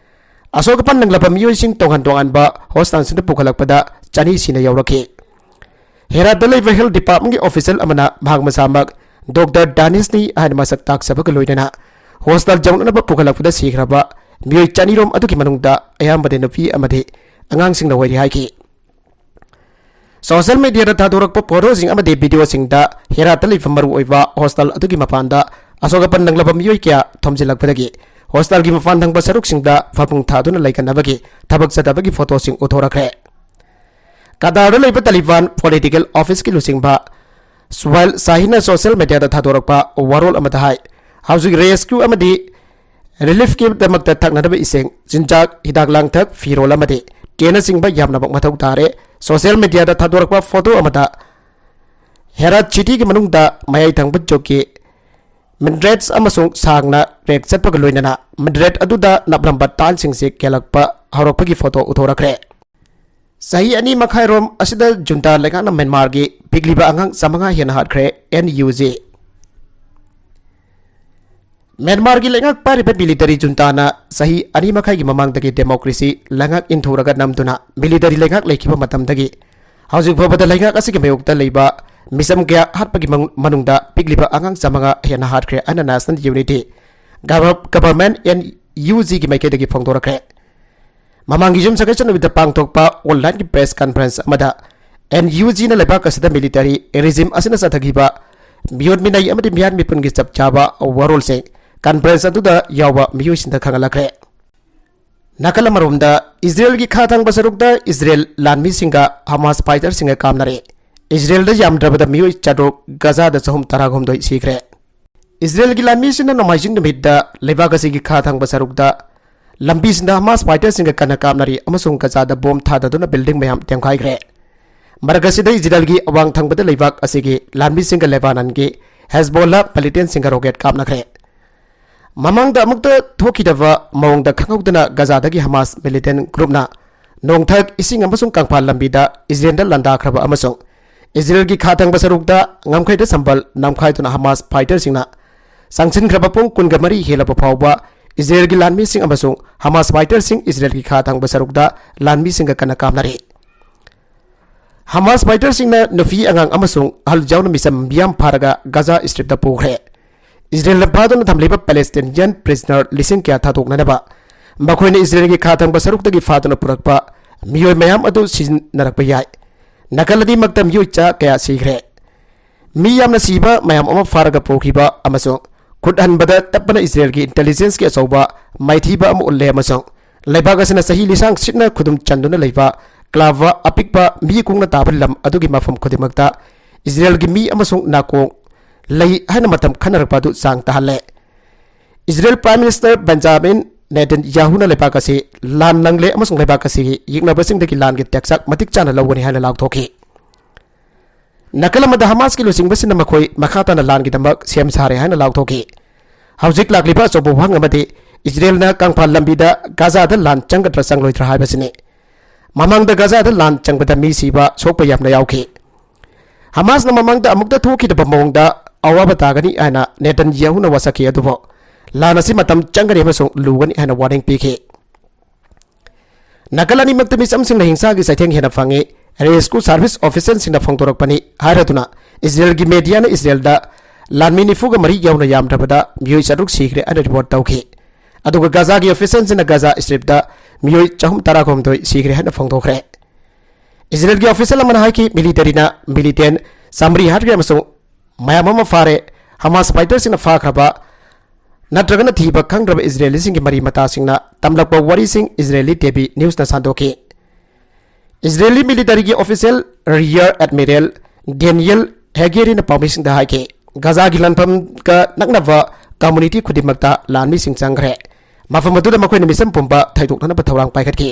ꯑꯁꯣꯛ ꯑꯄꯟ ꯅꯪꯂꯕ ꯃꯤꯑꯣꯏꯁꯤꯡ ꯇꯣꯉꯥꯟ ꯇꯣꯉꯥꯟꯕ hospital ꯁꯤꯡꯗ ꯄꯨꯈꯠꯂꯛꯄꯗ ꯆꯅꯤ ꯁꯤꯅ ꯌꯧꯔꯛꯈꯤ꯫ ꯍꯦꯔꯥꯠꯇ ꯂꯩꯕ health department ꯀꯤ official ꯑꯃꯅ ꯃꯍꯥꯛ ꯃꯁꯥꯃꯛ Doctor ꯗꯥꯅꯤꯁꯅꯤ ꯍꯥꯏꯅ ꯃꯁꯛ ꯇꯥꯛꯆꯕꯒ ꯂꯣꯏꯅꯅ hospital ꯌꯧꯅꯅꯕ ꯄꯨꯈꯠꯂꯛꯄꯗ ꯁꯤꯈ꯭ꯔꯕ ꯃꯤꯑꯣꯏ ꯆꯅꯤ ꯔꯣꯝ ꯑꯗꯨꯒꯤ ꯃꯅꯨꯡꯗ ꯑꯌꯥꯝꯕꯗꯤ ꯅꯨꯄꯤ ꯑꯃꯗꯤ ꯑꯉꯥꯡꯁꯤꯡꯅ ꯑꯣꯏꯔꯤ ꯍꯥꯏꯈꯤ꯫ Social media ꯗ ꯊꯥꯗꯣꯔꯛꯄ photo ꯁꯤꯡ ꯑꯃꯗꯤ video ꯁꯤꯡꯗ ꯍꯦꯔꯥꯠꯇ ꯂꯩꯕ ꯃꯔꯨꯑꯣꯏꯕ hospital ꯑꯗꯨꯒꯤ ꯃꯄꯥꯟꯗ ꯑꯁꯣꯛ ꯑꯄꯟ ꯅꯪꯂꯕ ꯃꯤꯑꯣꯏ ꯀꯌꯥ ꯊꯣꯝꯖꯤꯜꯂꯛꯄꯗꯒꯤ hospital ꯒꯤ ꯃꯄꯥꯟ ꯊꯪꯕ ꯁꯔꯨꯛꯁꯤꯡꯗ ꯐꯥꯕꯨꯡ ꯊꯥꯗꯨꯅ ꯂꯩꯒꯟꯅꯕꯒꯤ ꯊꯕꯛ ꯆꯠꯊꯕꯒꯤ photo ꯁꯤꯡ ꯎꯠꯊꯣꯔꯛꯈ꯭ꯔꯦ꯫ ꯀꯇꯥꯔꯗ ꯂꯩꯕ ꯇꯥꯂꯤꯕꯥꯟ political office ꯀꯤ ꯂꯨꯆꯤꯡꯕ ꯁꯨꯍꯥꯏꯜ ꯁꯥꯍꯤꯟꯅ social media ꯗ ꯊꯥꯗꯣꯔꯛꯄ ꯋꯥꯔꯣꯜ ꯑꯃꯗ ꯍꯥꯏ, ꯍꯧꯖꯤꯛ rescue ꯑꯃꯗꯤ relief ꯀꯤꯗꯃꯛꯇ ꯊꯛꯅꯅꯕ ꯏꯁꯤꯡ, ꯆꯤꯟꯖꯥꯛ, ꯍꯤꯗꯥꯛ ꯂꯥꯡꯊꯛ, ꯐꯤꯔꯣꯜ ꯑꯃꯗꯤ tent ꯅꯆꯤꯡꯕ ꯌꯥꯝꯅꯃꯛ ꯃꯊꯧ ꯇꯥꯔꯦ꯫ Social media ꯗ ꯊꯥꯗꯣꯔꯛꯄ photo ꯑꯃꯗ ꯍꯦꯔꯥꯠ city ꯒꯤ ꯃꯅꯨꯡꯗ ꯃꯌꯥꯏ ꯊꯪꯕ ꯆꯧꯀꯤ, minaret ꯑꯃꯁꯨꯡ ꯁꯥꯡꯅ rack ꯆꯠꯄꯒ ꯂꯣꯏꯅꯅ minaret ꯑꯗꯨꯗ ꯅꯞꯂꯝꯕ ꯇꯥꯏꯜꯁꯤꯡꯁꯤ ꯀꯦꯜꯂꯛꯄ ꯍꯧꯔꯛꯄꯒꯤ photo ꯎꯠꯊꯣꯔꯛꯈ꯭ꯔꯦ꯫ ꯆꯍꯤ ꯑꯅꯤ ꯃꯈꯥꯏꯔꯣꯝ ꯑꯁꯤꯗ junta ꯂꯩꯉꯥꯛꯅ ꯃ꯭ꯌꯥꯟꯃꯥꯔꯒꯤ ꯄꯤꯛꯂꯤꯕ ꯑꯉꯥꯡ ꯆꯥꯃꯉꯥ ꯍꯦꯟꯅ ꯍꯥꯠꯈ꯭ꯔꯦ꯫ N U J꯫ ꯃ꯭ꯌꯥꯟꯃꯥꯔꯒꯤ ꯂꯩꯉꯥꯛ ꯄꯥꯏꯔꯤꯕ military junta ꯅ ꯆꯍꯤ ꯑꯅꯤ ꯃꯈꯥꯏꯒꯤ ꯃꯃꯥꯡꯗꯒꯤ democracy ꯂꯩꯉꯥꯛ ꯏꯟꯊꯨꯔꯒ ꯅꯝꯗꯨꯅ military ꯂꯩꯉꯥꯛ ꯂꯩꯈꯤꯕ ꯃꯇꯝꯗꯒꯤ ꯍꯧꯖꯤꯛ ꯐꯥꯎꯕꯗ ꯂꯩꯉꯥꯛ ꯑꯁꯤꯒꯤ ꯃꯥꯌꯣꯛꯇ ꯂꯩꯕ ꯃꯤꯆꯝ ꯀꯌꯥ ꯍꯥꯠꯄꯒꯤ ꯃꯅꯨꯡꯗ ꯄꯤꯛꯂꯤꯕ ꯑꯉꯥꯡ ꯆꯥꯃꯉꯥ ꯍꯦꯟꯅ ꯍꯥꯠꯈ꯭ꯔꯦ ꯍꯥꯏꯅ National Unity Government, N U G ꯒꯤ ꯃꯥꯏꯀꯩꯗꯒꯤ ꯐꯣꯡꯗꯣꯔꯛꯈ꯭ꯔꯦ꯫ ꯃꯃꯥꯡꯒꯤ ꯌꯨꯝꯁꯀꯩꯁ ꯅꯨꯃꯤꯠꯇ ꯄꯥꯡꯊꯣꯛꯄ online ꯒꯤ press conference ꯑꯃꯗ N U G ꯅ ꯂꯩꯕꯥꯛ ꯑꯁꯤꯗ military regime ꯑꯁꯤꯅ ꯆꯠꯊꯈꯤꯕ ꯃꯤꯑꯣꯠ ꯃꯤꯅꯩ ꯑꯃꯗꯤ ꯃꯤꯍꯥꯠ ꯃꯤꯄꯨꯟꯒꯤ ꯆꯞ ꯆꯥꯕ ꯋꯥꯔꯣꯜꯁꯤꯡ conference ꯑꯗꯨꯗ ꯌꯥꯎꯕ ꯃꯤꯑꯣꯏꯁꯤꯡꯗ ꯈꯪꯍꯜꯂꯛꯈ꯭ꯔꯦ꯫ ꯅꯥꯀꯜ ꯑꯃꯔꯣꯝꯗ, ꯏꯖꯔꯦꯜꯒꯤ ꯈꯥ ꯊꯪꯕ ꯁꯔꯨꯛꯇ ꯏꯖꯔꯦꯜ ꯂꯥꯟꯃꯤꯁꯤꯡꯒ ꯍꯃꯥꯁ fighter ꯁꯤꯡꯒ ꯀꯥꯞꯅꯔꯦ꯫ ꯏꯖꯔꯦꯜꯗ ꯌꯥꯝꯗ꯭ꯔꯕꯗ ꯃꯤꯑꯣꯏ ꯆꯥꯇ꯭ꯔꯨꯛ, ꯒꯖꯥꯗ ꯆꯍꯨꯝ ꯇꯔꯥꯍꯨꯝꯗꯣꯏ ꯁꯤꯈ꯭ꯔꯦ꯫ ꯏꯖꯔꯦꯜꯒꯤ ꯂꯥꯟꯃꯤꯁꯤꯡꯅ ꯅꯣꯡꯃꯥꯏꯖꯤꯡ ꯅꯨꯃꯤꯠꯇ ꯂꯩꯕꯥꯛ ꯑꯁꯤꯒꯤ ꯈꯥ ꯊꯪꯕ ꯁꯔꯨꯛꯇ ꯂꯝꯕꯤꯁꯤꯡꯗ ꯍꯃꯥꯁ fighter ꯁꯤꯡꯒ ꯀꯟꯅ ꯀꯥꯞꯅꯔꯤ ꯑꯃꯁꯨꯡ ꯒꯖꯥꯗ bomb ꯊꯥꯗꯗꯨꯅ building ꯃꯌꯥꯝ ꯇꯦꯝꯈꯥꯏꯈ꯭ꯔꯦ꯫ ꯃꯔꯛ ꯑꯁꯤꯗ, ꯏꯖꯔꯦꯜꯒꯤ ꯑꯋꯥꯡ ꯊꯪꯕꯗ ꯂꯩꯕꯥꯛ ꯑꯁꯤꯒꯤ ꯂꯥꯟꯃꯤꯁꯤꯡꯒ ꯂꯦꯕꯥꯅꯟꯒꯤ ꯍꯦꯖꯕꯣꯂꯥ militant ꯁꯤꯡꯒ rocket ꯀꯥꯞꯅꯈ꯭ꯔꯦ꯫ ꯃꯃꯥꯡꯗ ꯑꯃꯨꯛꯇ ꯊꯣꯛꯈꯤꯗꯕ ꯃꯑꯣꯡꯗ ꯈꯪꯍꯧꯗꯅ ꯒꯖꯥꯗꯒꯤ ꯍꯃꯥꯁ militant group ꯅ ꯅꯣꯡꯊꯛ, ꯏꯁꯤꯡ ꯑꯃꯁꯨꯡ ꯀꯪꯐꯥꯜ ꯂꯝꯕꯤꯗ ꯏꯖꯔꯦꯜꯗ ꯂꯥꯟꯗꯥꯈ꯭ꯔꯕ ꯑꯃꯁꯨꯡ ꯏꯖꯔꯦꯜꯒꯤ ꯈꯥ ꯊꯪꯕ ꯁꯔꯨꯛꯇ ꯉꯝꯈꯩꯗ ꯁꯝꯕꯜ ꯅꯝꯈꯥꯏꯗꯨꯅ ꯍꯃꯥꯁ fighter ꯁꯤꯡꯅ ꯆꯪꯁꯤꯟꯈ꯭ꯔꯕ ꯄꯨꯡ ꯀꯨꯟꯒ ꯃꯔꯤ ꯍꯦꯜꯂꯕ ꯐꯥꯎꯕ ꯏꯖꯔꯦꯜꯒꯤ ꯂꯥꯟꯃꯤꯁꯤꯡ ꯑꯃꯁꯨꯡ ꯍꯃꯥꯁ fighter ꯁꯤꯡ ꯏꯖꯔꯦꯜꯒꯤ ꯈꯥ ꯊꯪꯕ ꯁꯔꯨꯛꯇ ꯂꯥꯟꯃꯤꯁꯤꯡꯒ ꯀꯟꯅ ꯀꯥꯞꯅꯔꯤ꯫ ꯍꯃꯥꯁ fighter ꯁꯤꯡꯅ ꯅꯨꯄꯤ, ꯑꯉꯥꯡ ꯑꯃꯁꯨꯡ ꯑꯍꯜ ꯌꯥꯎꯅ ꯃꯤꯆꯝ ꯃꯤꯌꯥꯝ ꯐꯥꯔꯒ ꯒꯖꯥ ꯁ꯭ꯇ꯭ꯔꯤꯞꯇ ꯄꯨꯈ꯭ꯔꯦ꯫ ꯏꯖꯔꯦꯜꯅ ꯐꯥꯗꯨꯅ ꯊꯝꯂꯤꯕ Palestinian prisoner ꯂꯤꯁꯤꯡ ꯀꯌꯥ ꯊꯥꯗꯣꯛꯅꯅꯕ ꯃꯈꯣꯏꯅ ꯏꯖꯔꯦꯜꯒꯤ ꯈꯥ ꯊꯪꯕ ꯁꯔꯨꯛꯇꯒꯤ ꯐꯥꯗꯨꯅ ꯄꯨꯔꯛꯄ ꯃꯤꯑꯣꯏ ꯃꯌꯥꯝ ꯑꯗꯨ ꯁꯤꯖꯤꯟꯅꯔꯛꯄ ꯌꯥꯏ꯫ ꯅꯥꯀꯜ ꯑꯅꯤꯃꯛꯇ ꯃꯤꯑꯣꯏ ꯆꯥ ꯀꯌꯥ ꯁꯤꯈ꯭ꯔꯦ꯫ ꯃꯤ ꯌꯥꯝꯅ ꯁꯤꯕ ꯃꯌꯥꯝ ꯑꯃ ꯐꯥꯔꯒ ꯄꯨꯈꯤꯕ ꯑꯃꯁꯨꯡ ꯈꯨꯠ ꯍꯟꯕꯗ ꯇꯞꯄꯅ ꯏꯖꯔꯦꯜꯒꯤ intelligence ꯀꯤ ꯑꯆꯧꯕ ꯃꯥꯏꯊꯤꯕ ꯑꯃ ꯎꯠꯂꯦ ꯑꯃꯁꯨꯡ ꯂꯩꯕꯥꯛ ꯑꯁꯤꯅ ꯆꯍꯤ ꯂꯤꯁꯥꯡ ꯁꯤꯠꯅ ꯈꯨꯗꯨꯝ ꯆꯟꯗꯨꯅ ꯂꯩꯕ ꯀ꯭ꯂꯥꯕ ꯑꯄꯤꯛꯄ ꯃꯤ ꯀꯨꯡꯅ ꯇꯥꯕ ꯂꯝ ꯑꯗꯨꯒꯤ ꯃꯐꯝ ꯈꯨꯗꯤꯡꯃꯛꯇ ꯏꯖꯔꯦꯜꯒꯤ ꯃꯤ ꯑꯃꯁꯨꯡ ꯅꯥꯀꯣꯡ ꯂꯩ ꯍꯥꯏꯅ ꯃꯇꯝ ꯈꯟꯅꯔꯛꯄ ꯑꯗꯨ ꯆꯥꯡ ꯇꯥꯍꯜꯂꯦ꯫ Israel Prime Minister Benjamin Netanyahu ꯅ ꯂꯩꯕꯥꯛ ꯑꯁꯤ ꯂꯥꯟ ꯅꯪꯂꯦ ꯑꯃꯁꯨꯡ ꯂꯩꯕꯥꯛ ꯑꯁꯤꯒꯤ ꯌꯦꯛꯅꯕꯁꯤꯡꯗꯒꯤ ꯂꯥꯟꯒꯤ ꯇꯦꯛꯆꯥꯛ ꯃꯇꯤꯛ ꯆꯥꯅ ꯂꯧꯒꯅꯤ ꯍꯥꯏꯅ ꯂꯥꯎꯊꯣꯛꯈꯤ꯫ ꯅꯥꯀꯜ ꯑꯃꯗ, ꯍꯃꯥꯁꯀꯤ ꯂꯨꯆꯤꯡꯕꯁꯤꯡꯅ ꯃꯈꯣꯏ ꯃꯈꯥ ꯇꯥꯅ ꯂꯥꯟꯒꯤꯗꯃꯛ ꯁꯦꯝ ꯁꯥꯔꯦ ꯍꯥꯏꯅ ꯂꯥꯎꯊꯣꯛꯈꯤ꯫ ꯍꯧꯖꯤꯛ ꯂꯥꯛꯂꯤꯕ ꯑꯆꯧꯕ ꯋꯥꯍꯪ ꯑꯃꯗꯤ ꯏꯖꯔꯦꯜꯅ ꯀꯪꯐꯥꯜ ꯂꯝꯕꯤꯗ ꯒꯥꯖꯥꯗ ꯂꯥꯟ ꯆꯪꯒꯗ꯭ꯔꯥ ꯆꯪꯂꯣꯏꯗ꯭ꯔꯥ ꯍꯥꯏꯕꯁꯤꯅꯤ꯫ ꯃꯃꯥꯡꯗ ꯒꯥꯖꯥꯗ ꯂꯥꯟ ꯆꯪꯕꯗ ꯃꯤ ꯁꯤꯕ, ꯁꯣꯛꯄ ꯌꯥꯝꯅ ꯌꯥꯎꯈꯤ꯫ ꯍꯃꯥꯁꯅ ꯃꯃꯥꯡꯗ ꯑꯃꯨꯛꯇ ꯊꯣꯛꯈꯤꯗꯕ ꯃꯑꯣꯡꯗ ꯑꯋꯥꯕ ꯇꯥꯒꯅꯤ ꯍꯥꯏꯅ ꯅꯦꯇꯟꯌꯥꯍꯨꯅ ꯋꯥꯁꯛꯈꯤ, ꯑꯗꯨꯕꯨ ꯂꯥꯟ ꯑꯁꯤ ꯃꯇꯝ ꯆꯪꯒꯅꯤ ꯑꯃꯁꯨꯡ ꯂꯨꯒꯅꯤ ꯍꯥꯏꯅ warning ꯄꯤꯈꯤ꯫ ꯅꯥꯀꯜ ꯑꯅꯤꯃꯛꯇ ꯃꯤꯆꯝꯁꯤꯡꯅ ꯍꯤꯡꯁꯥꯒꯤ ꯆꯩꯊꯦꯡ ꯍꯦꯟꯅ ꯐꯪꯉꯤ꯫ Rescue service ꯑꯣꯐꯤꯁꯤꯌꯦꯜꯁꯤꯡꯅ ꯐꯣꯡꯗꯣꯔꯛꯄꯅꯤ꯫ ꯍꯥꯏꯔꯗꯨꯅ ꯏꯖꯔꯦꯜꯒꯤ ꯃꯦꯗꯤꯌꯥꯅ ꯏꯖꯔꯦꯜꯗ ꯂꯥꯟꯃꯤ ꯅꯤꯐꯨꯒ ꯃꯔꯤ ꯌꯥꯎꯅ ꯌꯥꯝꯗ꯭ꯔꯕꯗ ꯃꯤꯑꯣꯏ ꯆꯥꯇ꯭ꯔꯨꯛ ꯁꯤꯈ꯭ꯔꯦ ꯍꯥꯏꯅ ꯔꯤꯄꯣꯔꯠ ꯇꯧꯈꯤ꯫ ꯑꯗꯨꯒ ꯒꯖꯥꯒꯤ ꯑꯣꯐꯤꯁꯤꯌꯦꯜꯁꯤꯡꯅ ꯒꯖꯥ ꯁ꯭ꯇ꯭ꯔꯤꯞꯇ ꯃꯤꯑꯣꯏ ꯆꯍꯨꯝ ꯇꯔꯥꯍꯨꯝꯗꯣꯏ ꯁꯤꯈ꯭ꯔꯦ ꯍꯥꯏꯅ ꯐꯣꯡꯗꯣꯛꯈ꯭ꯔꯦ꯫ ꯏꯖꯔꯦꯜꯒꯤ ꯑꯣꯐꯤꯁꯤꯌꯦꯜ ꯑꯃꯅ ꯍꯥꯏꯈꯤ, ꯃꯤꯂꯤꯇꯔꯤꯅ ꯃꯤꯂꯤꯇꯦꯟ ꯆꯥꯃꯔꯤ ꯍꯥꯠꯈ꯭ꯔꯦ ꯑꯃꯁꯨꯡ ꯃꯌꯥꯝ ꯑꯃ ꯐꯥꯔꯦ꯫ ꯍꯃꯥꯁ ꯐꯥꯏꯇꯔꯁꯤꯡꯅ ꯐꯥꯈ꯭ꯔꯕ ꯅꯠꯇ꯭ꯔꯒꯅ ꯊꯤꯕ ꯈꯪꯗ꯭ꯔꯕ ꯏꯖꯔꯦꯂꯤꯁꯤꯡꯒꯤ ꯃꯔꯤ ꯃꯇꯥꯁꯤꯡꯅ ꯇꯝꯂꯛꯄ ꯋꯥꯔꯤꯁꯤꯡ Israeli T V ꯅ꯭ꯌꯨꯁꯅ ꯁꯟꯗꯣꯛꯈꯤ꯫ Israeli ꯃꯤꯂꯤꯇꯔꯤꯒꯤ official ꯔꯤꯌꯔ admiral ꯗꯦꯅꯤꯌꯦꯜ ꯍꯦꯒꯦꯔꯤꯅ ꯄꯥꯎꯃꯤꯁꯤꯡꯗ ꯍꯥꯏꯈꯤ, ꯒꯖꯥꯒꯤ ꯂꯥꯟꯐꯝꯒ ꯅꯛꯅꯕ ꯀꯝꯃꯨꯅꯤꯇꯤ ꯈꯨꯗꯤꯡꯃꯛꯇ ꯂꯥꯟꯃꯤꯁꯤꯡ ꯆꯪꯈ꯭ꯔꯦ꯫ ꯃꯐꯝ ꯑꯗꯨꯗ ꯃꯈꯣꯏꯅ ꯃꯤꯁꯝ ꯄꯨꯝꯕ ꯊꯩꯗꯣꯛꯅꯅꯕ ꯊꯧꯔꯥꯡ ꯄꯥꯏꯈꯠꯈꯤ꯫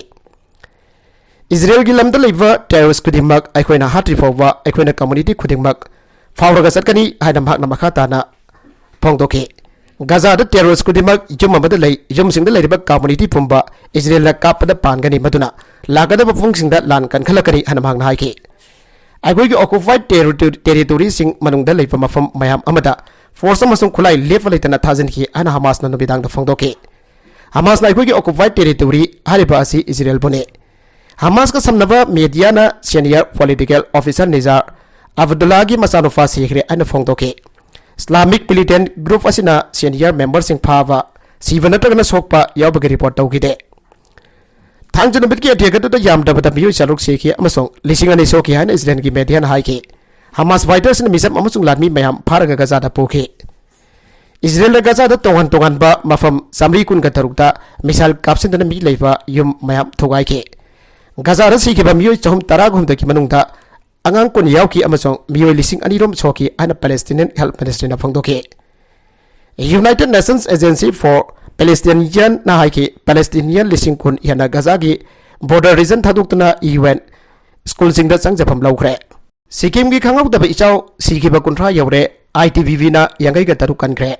ꯏꯖꯔꯦꯜꯒꯤ ꯂꯝꯗ ꯂꯩꯕ ꯇꯦꯔꯣꯔꯤꯁ꯭ꯠ ꯈꯨꯗꯤꯡꯃꯛ ꯑꯩꯈꯣꯏꯅ ꯍꯥꯠꯇ꯭ꯔꯤ ꯐꯥꯎꯕ ꯑꯩꯈꯣꯏꯅ ꯀꯝꯃꯨꯅꯤꯇꯤ ꯈꯨꯗꯤꯡꯃꯛ ꯐꯥꯎꯔꯒ ꯆꯠꯀꯅꯤ ꯍꯥꯏꯅ ꯃꯍꯥꯛꯅ ꯃꯈꯥ ꯇꯥꯅ ꯐꯣꯡꯗꯣꯛꯈꯤ꯫ ꯒꯖꯥꯗ ꯇꯦꯔꯣꯔꯤꯁ꯭ꯠ ꯈꯨꯗꯤꯡꯃꯛ ꯌꯨꯝ ꯑꯃꯗ ꯂꯩ, ꯌꯨꯝꯁꯤꯡꯗ ꯂꯩꯔꯤꯕ ꯀꯝꯃꯨꯅꯤꯇꯤ ꯄꯨꯝꯕ ꯏꯖꯔꯦꯜꯅ ꯀꯥꯞꯄꯗ ꯄꯥꯟꯒꯅꯤ, ꯃꯗꯨꯅ ꯂꯥꯛꯀꯗꯕ ꯄꯨꯡꯁꯤꯡꯗ ꯂꯥꯟ ꯀꯟꯈꯠꯂꯛꯀꯅꯤ ꯍꯥꯏꯅ ꯃꯍꯥꯛꯅ ꯍꯥꯏꯈꯤ꯫ ꯑꯩꯈꯣꯏꯒꯤ ꯑꯣꯀꯨꯄꯥꯏꯗ ꯇꯦꯔꯤꯇꯣꯔꯤꯁꯤꯡ ꯃꯅꯨꯡꯗ ꯂꯩꯕ ꯃꯐꯝ ꯃꯌꯥꯝ ꯑꯃꯗ ꯐꯣꯔꯁ ꯑꯃꯁꯨꯡ ꯈꯨꯠꯂꯥꯏ ꯂꯦꯞꯄ ꯂꯩꯇꯅ ꯊꯥꯖꯤꯟꯈꯤ ꯍꯥꯏꯅ ꯍꯃꯥꯁꯅ ꯅꯨꯃꯤꯗꯥꯡꯗ ꯐꯣꯡꯗꯣꯛꯈꯤ꯫ ꯍꯃꯥꯁꯅ ꯑꯩꯈꯣꯏꯒꯤ ꯑꯣꯀꯨꯄꯥꯏꯗ ꯇꯦꯔꯤꯇꯣꯔꯤ ꯍꯥꯏꯔꯤꯕ ꯑꯁꯤ ꯏꯖꯔꯦꯜꯕꯨꯅꯤ꯫ ꯍꯃꯥꯁꯀ ꯁꯝꯅꯕ ꯃꯦꯗꯤꯌꯥꯅ ꯁꯦꯅꯤꯌꯔ ꯄꯣꯂꯤꯇꯤꯀꯦꯜ ꯑꯣꯐꯤꯁꯥꯔ ꯅꯤꯖꯥꯔ ꯑꯕꯗꯨꯜꯂꯥꯒꯤ ꯃꯆꯥꯅꯨꯄꯥ ꯁꯤꯈ꯭ꯔꯦ ꯍꯥꯏꯅ ꯐꯣꯡꯗꯣꯛꯈꯤ꯫ ꯏꯁꯂꯥꯃꯤꯛ ꯃꯤꯂꯤꯇꯦꯟ ꯒ꯭ꯔꯨꯞ ꯑꯁꯤꯅ ꯁꯦꯅꯤꯌꯔ ꯃꯦꯝꯕꯔꯁꯤꯡ ꯐꯥꯕ, ꯁꯤꯕ ꯅꯠꯇ꯭ꯔꯒꯅ ꯁꯣꯛꯄ ꯌꯥꯎꯕꯒꯤ ꯔꯤꯄꯣꯔꯠ ꯇꯧꯈꯤꯗꯦ꯫ ꯊꯥꯡꯖ ꯅꯨꯃꯤꯠꯀꯤ ꯑꯦꯇꯦꯛ ꯑꯗꯨꯗ ꯌꯥꯝꯗ꯭ꯔꯕꯗ ꯃꯤꯑꯣꯏ ꯆꯥꯇ꯭ꯔꯨꯛ ꯁꯤꯈꯤ ꯑꯃꯁꯨꯡ ꯂꯤꯁꯤꯡ ꯑꯅꯤ ꯁꯣꯛꯈꯤ ꯍꯥꯏꯅ ꯏꯖꯔꯦꯜꯒꯤ ꯃꯦꯗꯤꯌꯥꯅ ꯍꯥꯏꯈꯤ꯫ ꯍꯃꯥꯁ ꯐꯥꯏꯇꯔꯁꯤꯡꯅ ꯃꯤꯁꯝ ꯑꯃꯁꯨꯡ ꯂꯥꯟꯃꯤ ꯃꯌꯥꯝ ꯐꯥꯔꯒ ꯒꯖꯥꯗ ꯄꯨꯈꯤ꯫ ꯏꯖꯔꯦꯜꯅ ꯒꯖꯥꯗ ꯇꯣꯉꯥꯟ ꯇꯣꯉꯥꯟꯕ ꯃꯐꯝ ꯆꯥꯃꯔꯤ ꯀꯨꯟꯒ ꯇꯔꯨꯛꯇ ꯃꯤꯁꯥꯏꯜ ꯀꯥꯞꯁꯤꯟꯗꯨꯅ ꯃꯤ ꯂꯩꯕ ꯌꯨꯝ ꯃꯌꯥꯝ ꯊꯨꯒꯥꯏꯈꯤ꯫ ꯒꯖꯥꯗ ꯁꯤꯈꯤꯕ ꯃꯤꯑꯣꯏ ꯆꯍꯨꯝ ꯇꯔꯥꯍꯨꯝꯗꯣꯏꯒꯤ ꯃꯅꯨꯡꯗ ꯑꯉꯥꯡ ꯀꯨꯟ ꯌꯥꯎꯈꯤ ꯑꯃꯁꯨꯡ ꯃꯤꯑꯣꯏ ꯂꯤꯁꯤꯡ ꯑꯅꯤ ꯔꯣꯝ ꯁꯣꯛꯈꯤ ꯍꯥꯏꯅ ꯄꯦꯂꯦꯁꯇꯤꯅꯤꯌꯟ ꯍꯦꯜꯊ ꯃꯤꯅꯤꯁꯇ꯭ꯔꯤꯅ ꯐꯣꯡꯗꯣꯛꯈꯤ꯫ ꯌꯨꯅꯥꯏꯇꯦꯗ ꯅꯦꯁꯟꯁ ꯑꯦꯖꯦꯟꯁꯤ ꯐꯣꯔ ꯄꯦꯂꯦꯁꯇꯤꯅꯤꯌꯟꯅ ꯍꯥꯏꯈꯤ, ꯄꯦꯂꯦꯁꯇꯤꯅꯤꯌꯟ ꯂꯤꯁꯤꯡ ꯀꯨꯟ ꯍꯦꯟꯅ ꯒꯖꯥꯒꯤ ꯕꯣꯔꯗꯔ ꯔꯤꯖꯟ ꯊꯥꯗꯣꯛꯇꯨꯅ ꯌꯨ ꯑꯦꯟ ꯁ꯭ꯀꯨꯜꯁꯤꯡꯗ ꯆꯪꯖꯐꯝ ꯂꯧꯈ꯭ꯔꯦ꯫ ꯁꯤꯛꯀꯤꯝꯒꯤ ꯈꯪꯍꯧꯗꯕ ꯏꯆꯥꯎ ꯁꯤꯈꯤꯕ ꯀꯨꯟꯊ꯭ꯔꯥ ꯌꯧꯔꯦ, ꯑꯥꯏ ꯇꯤ ꯕꯤ ꯕꯤꯅ ꯌꯥꯡꯈꯩꯒ ꯇꯔꯨꯛ ꯀꯟꯈ꯭ꯔꯦ꯫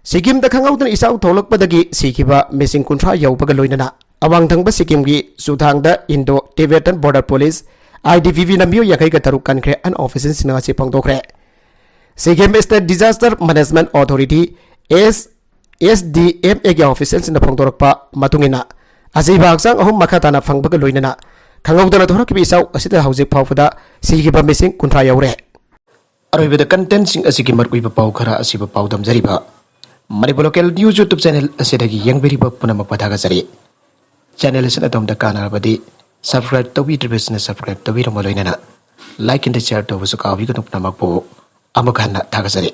ꯁꯤꯛꯀꯤꯝꯗ ꯈꯪꯍꯧꯗꯅ ꯏꯆꯥꯎ ꯊꯣꯛꯂꯛꯄꯗꯒꯤ ꯁꯤꯈꯤꯕ ꯃꯤꯁꯤꯡ ꯀꯨꯟꯊ꯭ꯔꯥ ꯌꯧꯕꯒ ꯂꯣꯏꯅꯅ ꯑꯋꯥꯡ ꯊꯪꯕ ꯁꯤꯛꯀꯤꯝꯒꯤ ꯆꯨꯊꯥꯡꯗ Indo Tibetan border police, I T B ꯕꯤꯅ ꯃꯤꯑꯣꯏ ꯌꯥꯡꯈꯩꯒ ꯇꯔꯨꯛ ꯀꯟꯈ꯭ꯔꯦ ꯍꯥꯏꯅ ꯑꯣꯐꯤꯁꯤꯌꯦꯜꯁꯤꯡꯅ ꯉꯁꯤ ꯐꯣꯡꯗꯣꯛꯈ꯭ꯔꯦ꯫ Sikkim state disaster management authority, S, S D M ꯑꯦꯒꯤ ꯑꯣꯐꯤꯁꯤꯌꯦꯜꯁꯤꯡꯅ ꯐꯣꯡꯗꯣꯔꯛꯄ ꯃꯇꯨꯡ ꯏꯟꯅ, ꯑꯁꯤꯕ ꯍꯛꯆꯥꯡ ꯑꯍꯨꯝ ꯃꯈꯥ ꯇꯥꯅ ꯐꯪꯕꯒ ꯂꯣꯏꯅꯅ ꯈꯪꯍꯧꯗꯅ ꯊꯣꯔꯛꯈꯤꯕ ꯏꯆꯥꯎ ꯑꯁꯤꯗ ꯍꯧꯖꯤꯛ ꯐꯥꯎꯕꯗ ꯁꯤꯈꯤꯕ ꯃꯤꯁꯤꯡ ꯀꯨꯟꯊ꯭ꯔꯥ ꯌꯧꯔꯦ꯫ ꯑꯔꯣꯏꯕꯗ contentꯁꯤꯡ ꯑꯁꯤꯒꯤ ꯃꯔꯨꯑꯣꯏꯕ ꯄꯥꯎ ꯈꯔ ꯑꯁꯤꯕꯨ ꯄꯥꯎꯗꯝꯖꯔꯤꯕ Manipur Local News YouTube channel ꯑꯁꯤꯗꯒꯤ ꯌꯦꯡꯕꯤꯔꯤꯕ ꯄꯨꯝꯅꯃꯛꯄꯨ ꯊꯥꯒꯠꯆꯔꯤ꯫ Channel ꯑꯁꯤꯅ ꯑꯗꯣꯝꯗ ꯀꯥꯟꯅꯔꯕꯗꯤ subscribe ꯇꯧꯕꯤꯗ꯭ꯔꯤꯕꯁꯤꯡꯅ subscribe ꯇꯧꯕꯤꯔꯝꯕ ꯂꯣꯏꯅꯅ like and share ꯇꯧꯕꯁꯨ ꯀꯥꯎꯕꯤꯒꯅꯨ꯫ ꯄꯨꯝꯅꯃꯛꯄꯨ ꯑꯃꯨꯛ ꯍꯟꯅ ꯊꯥꯒꯠꯆꯔꯤ꯫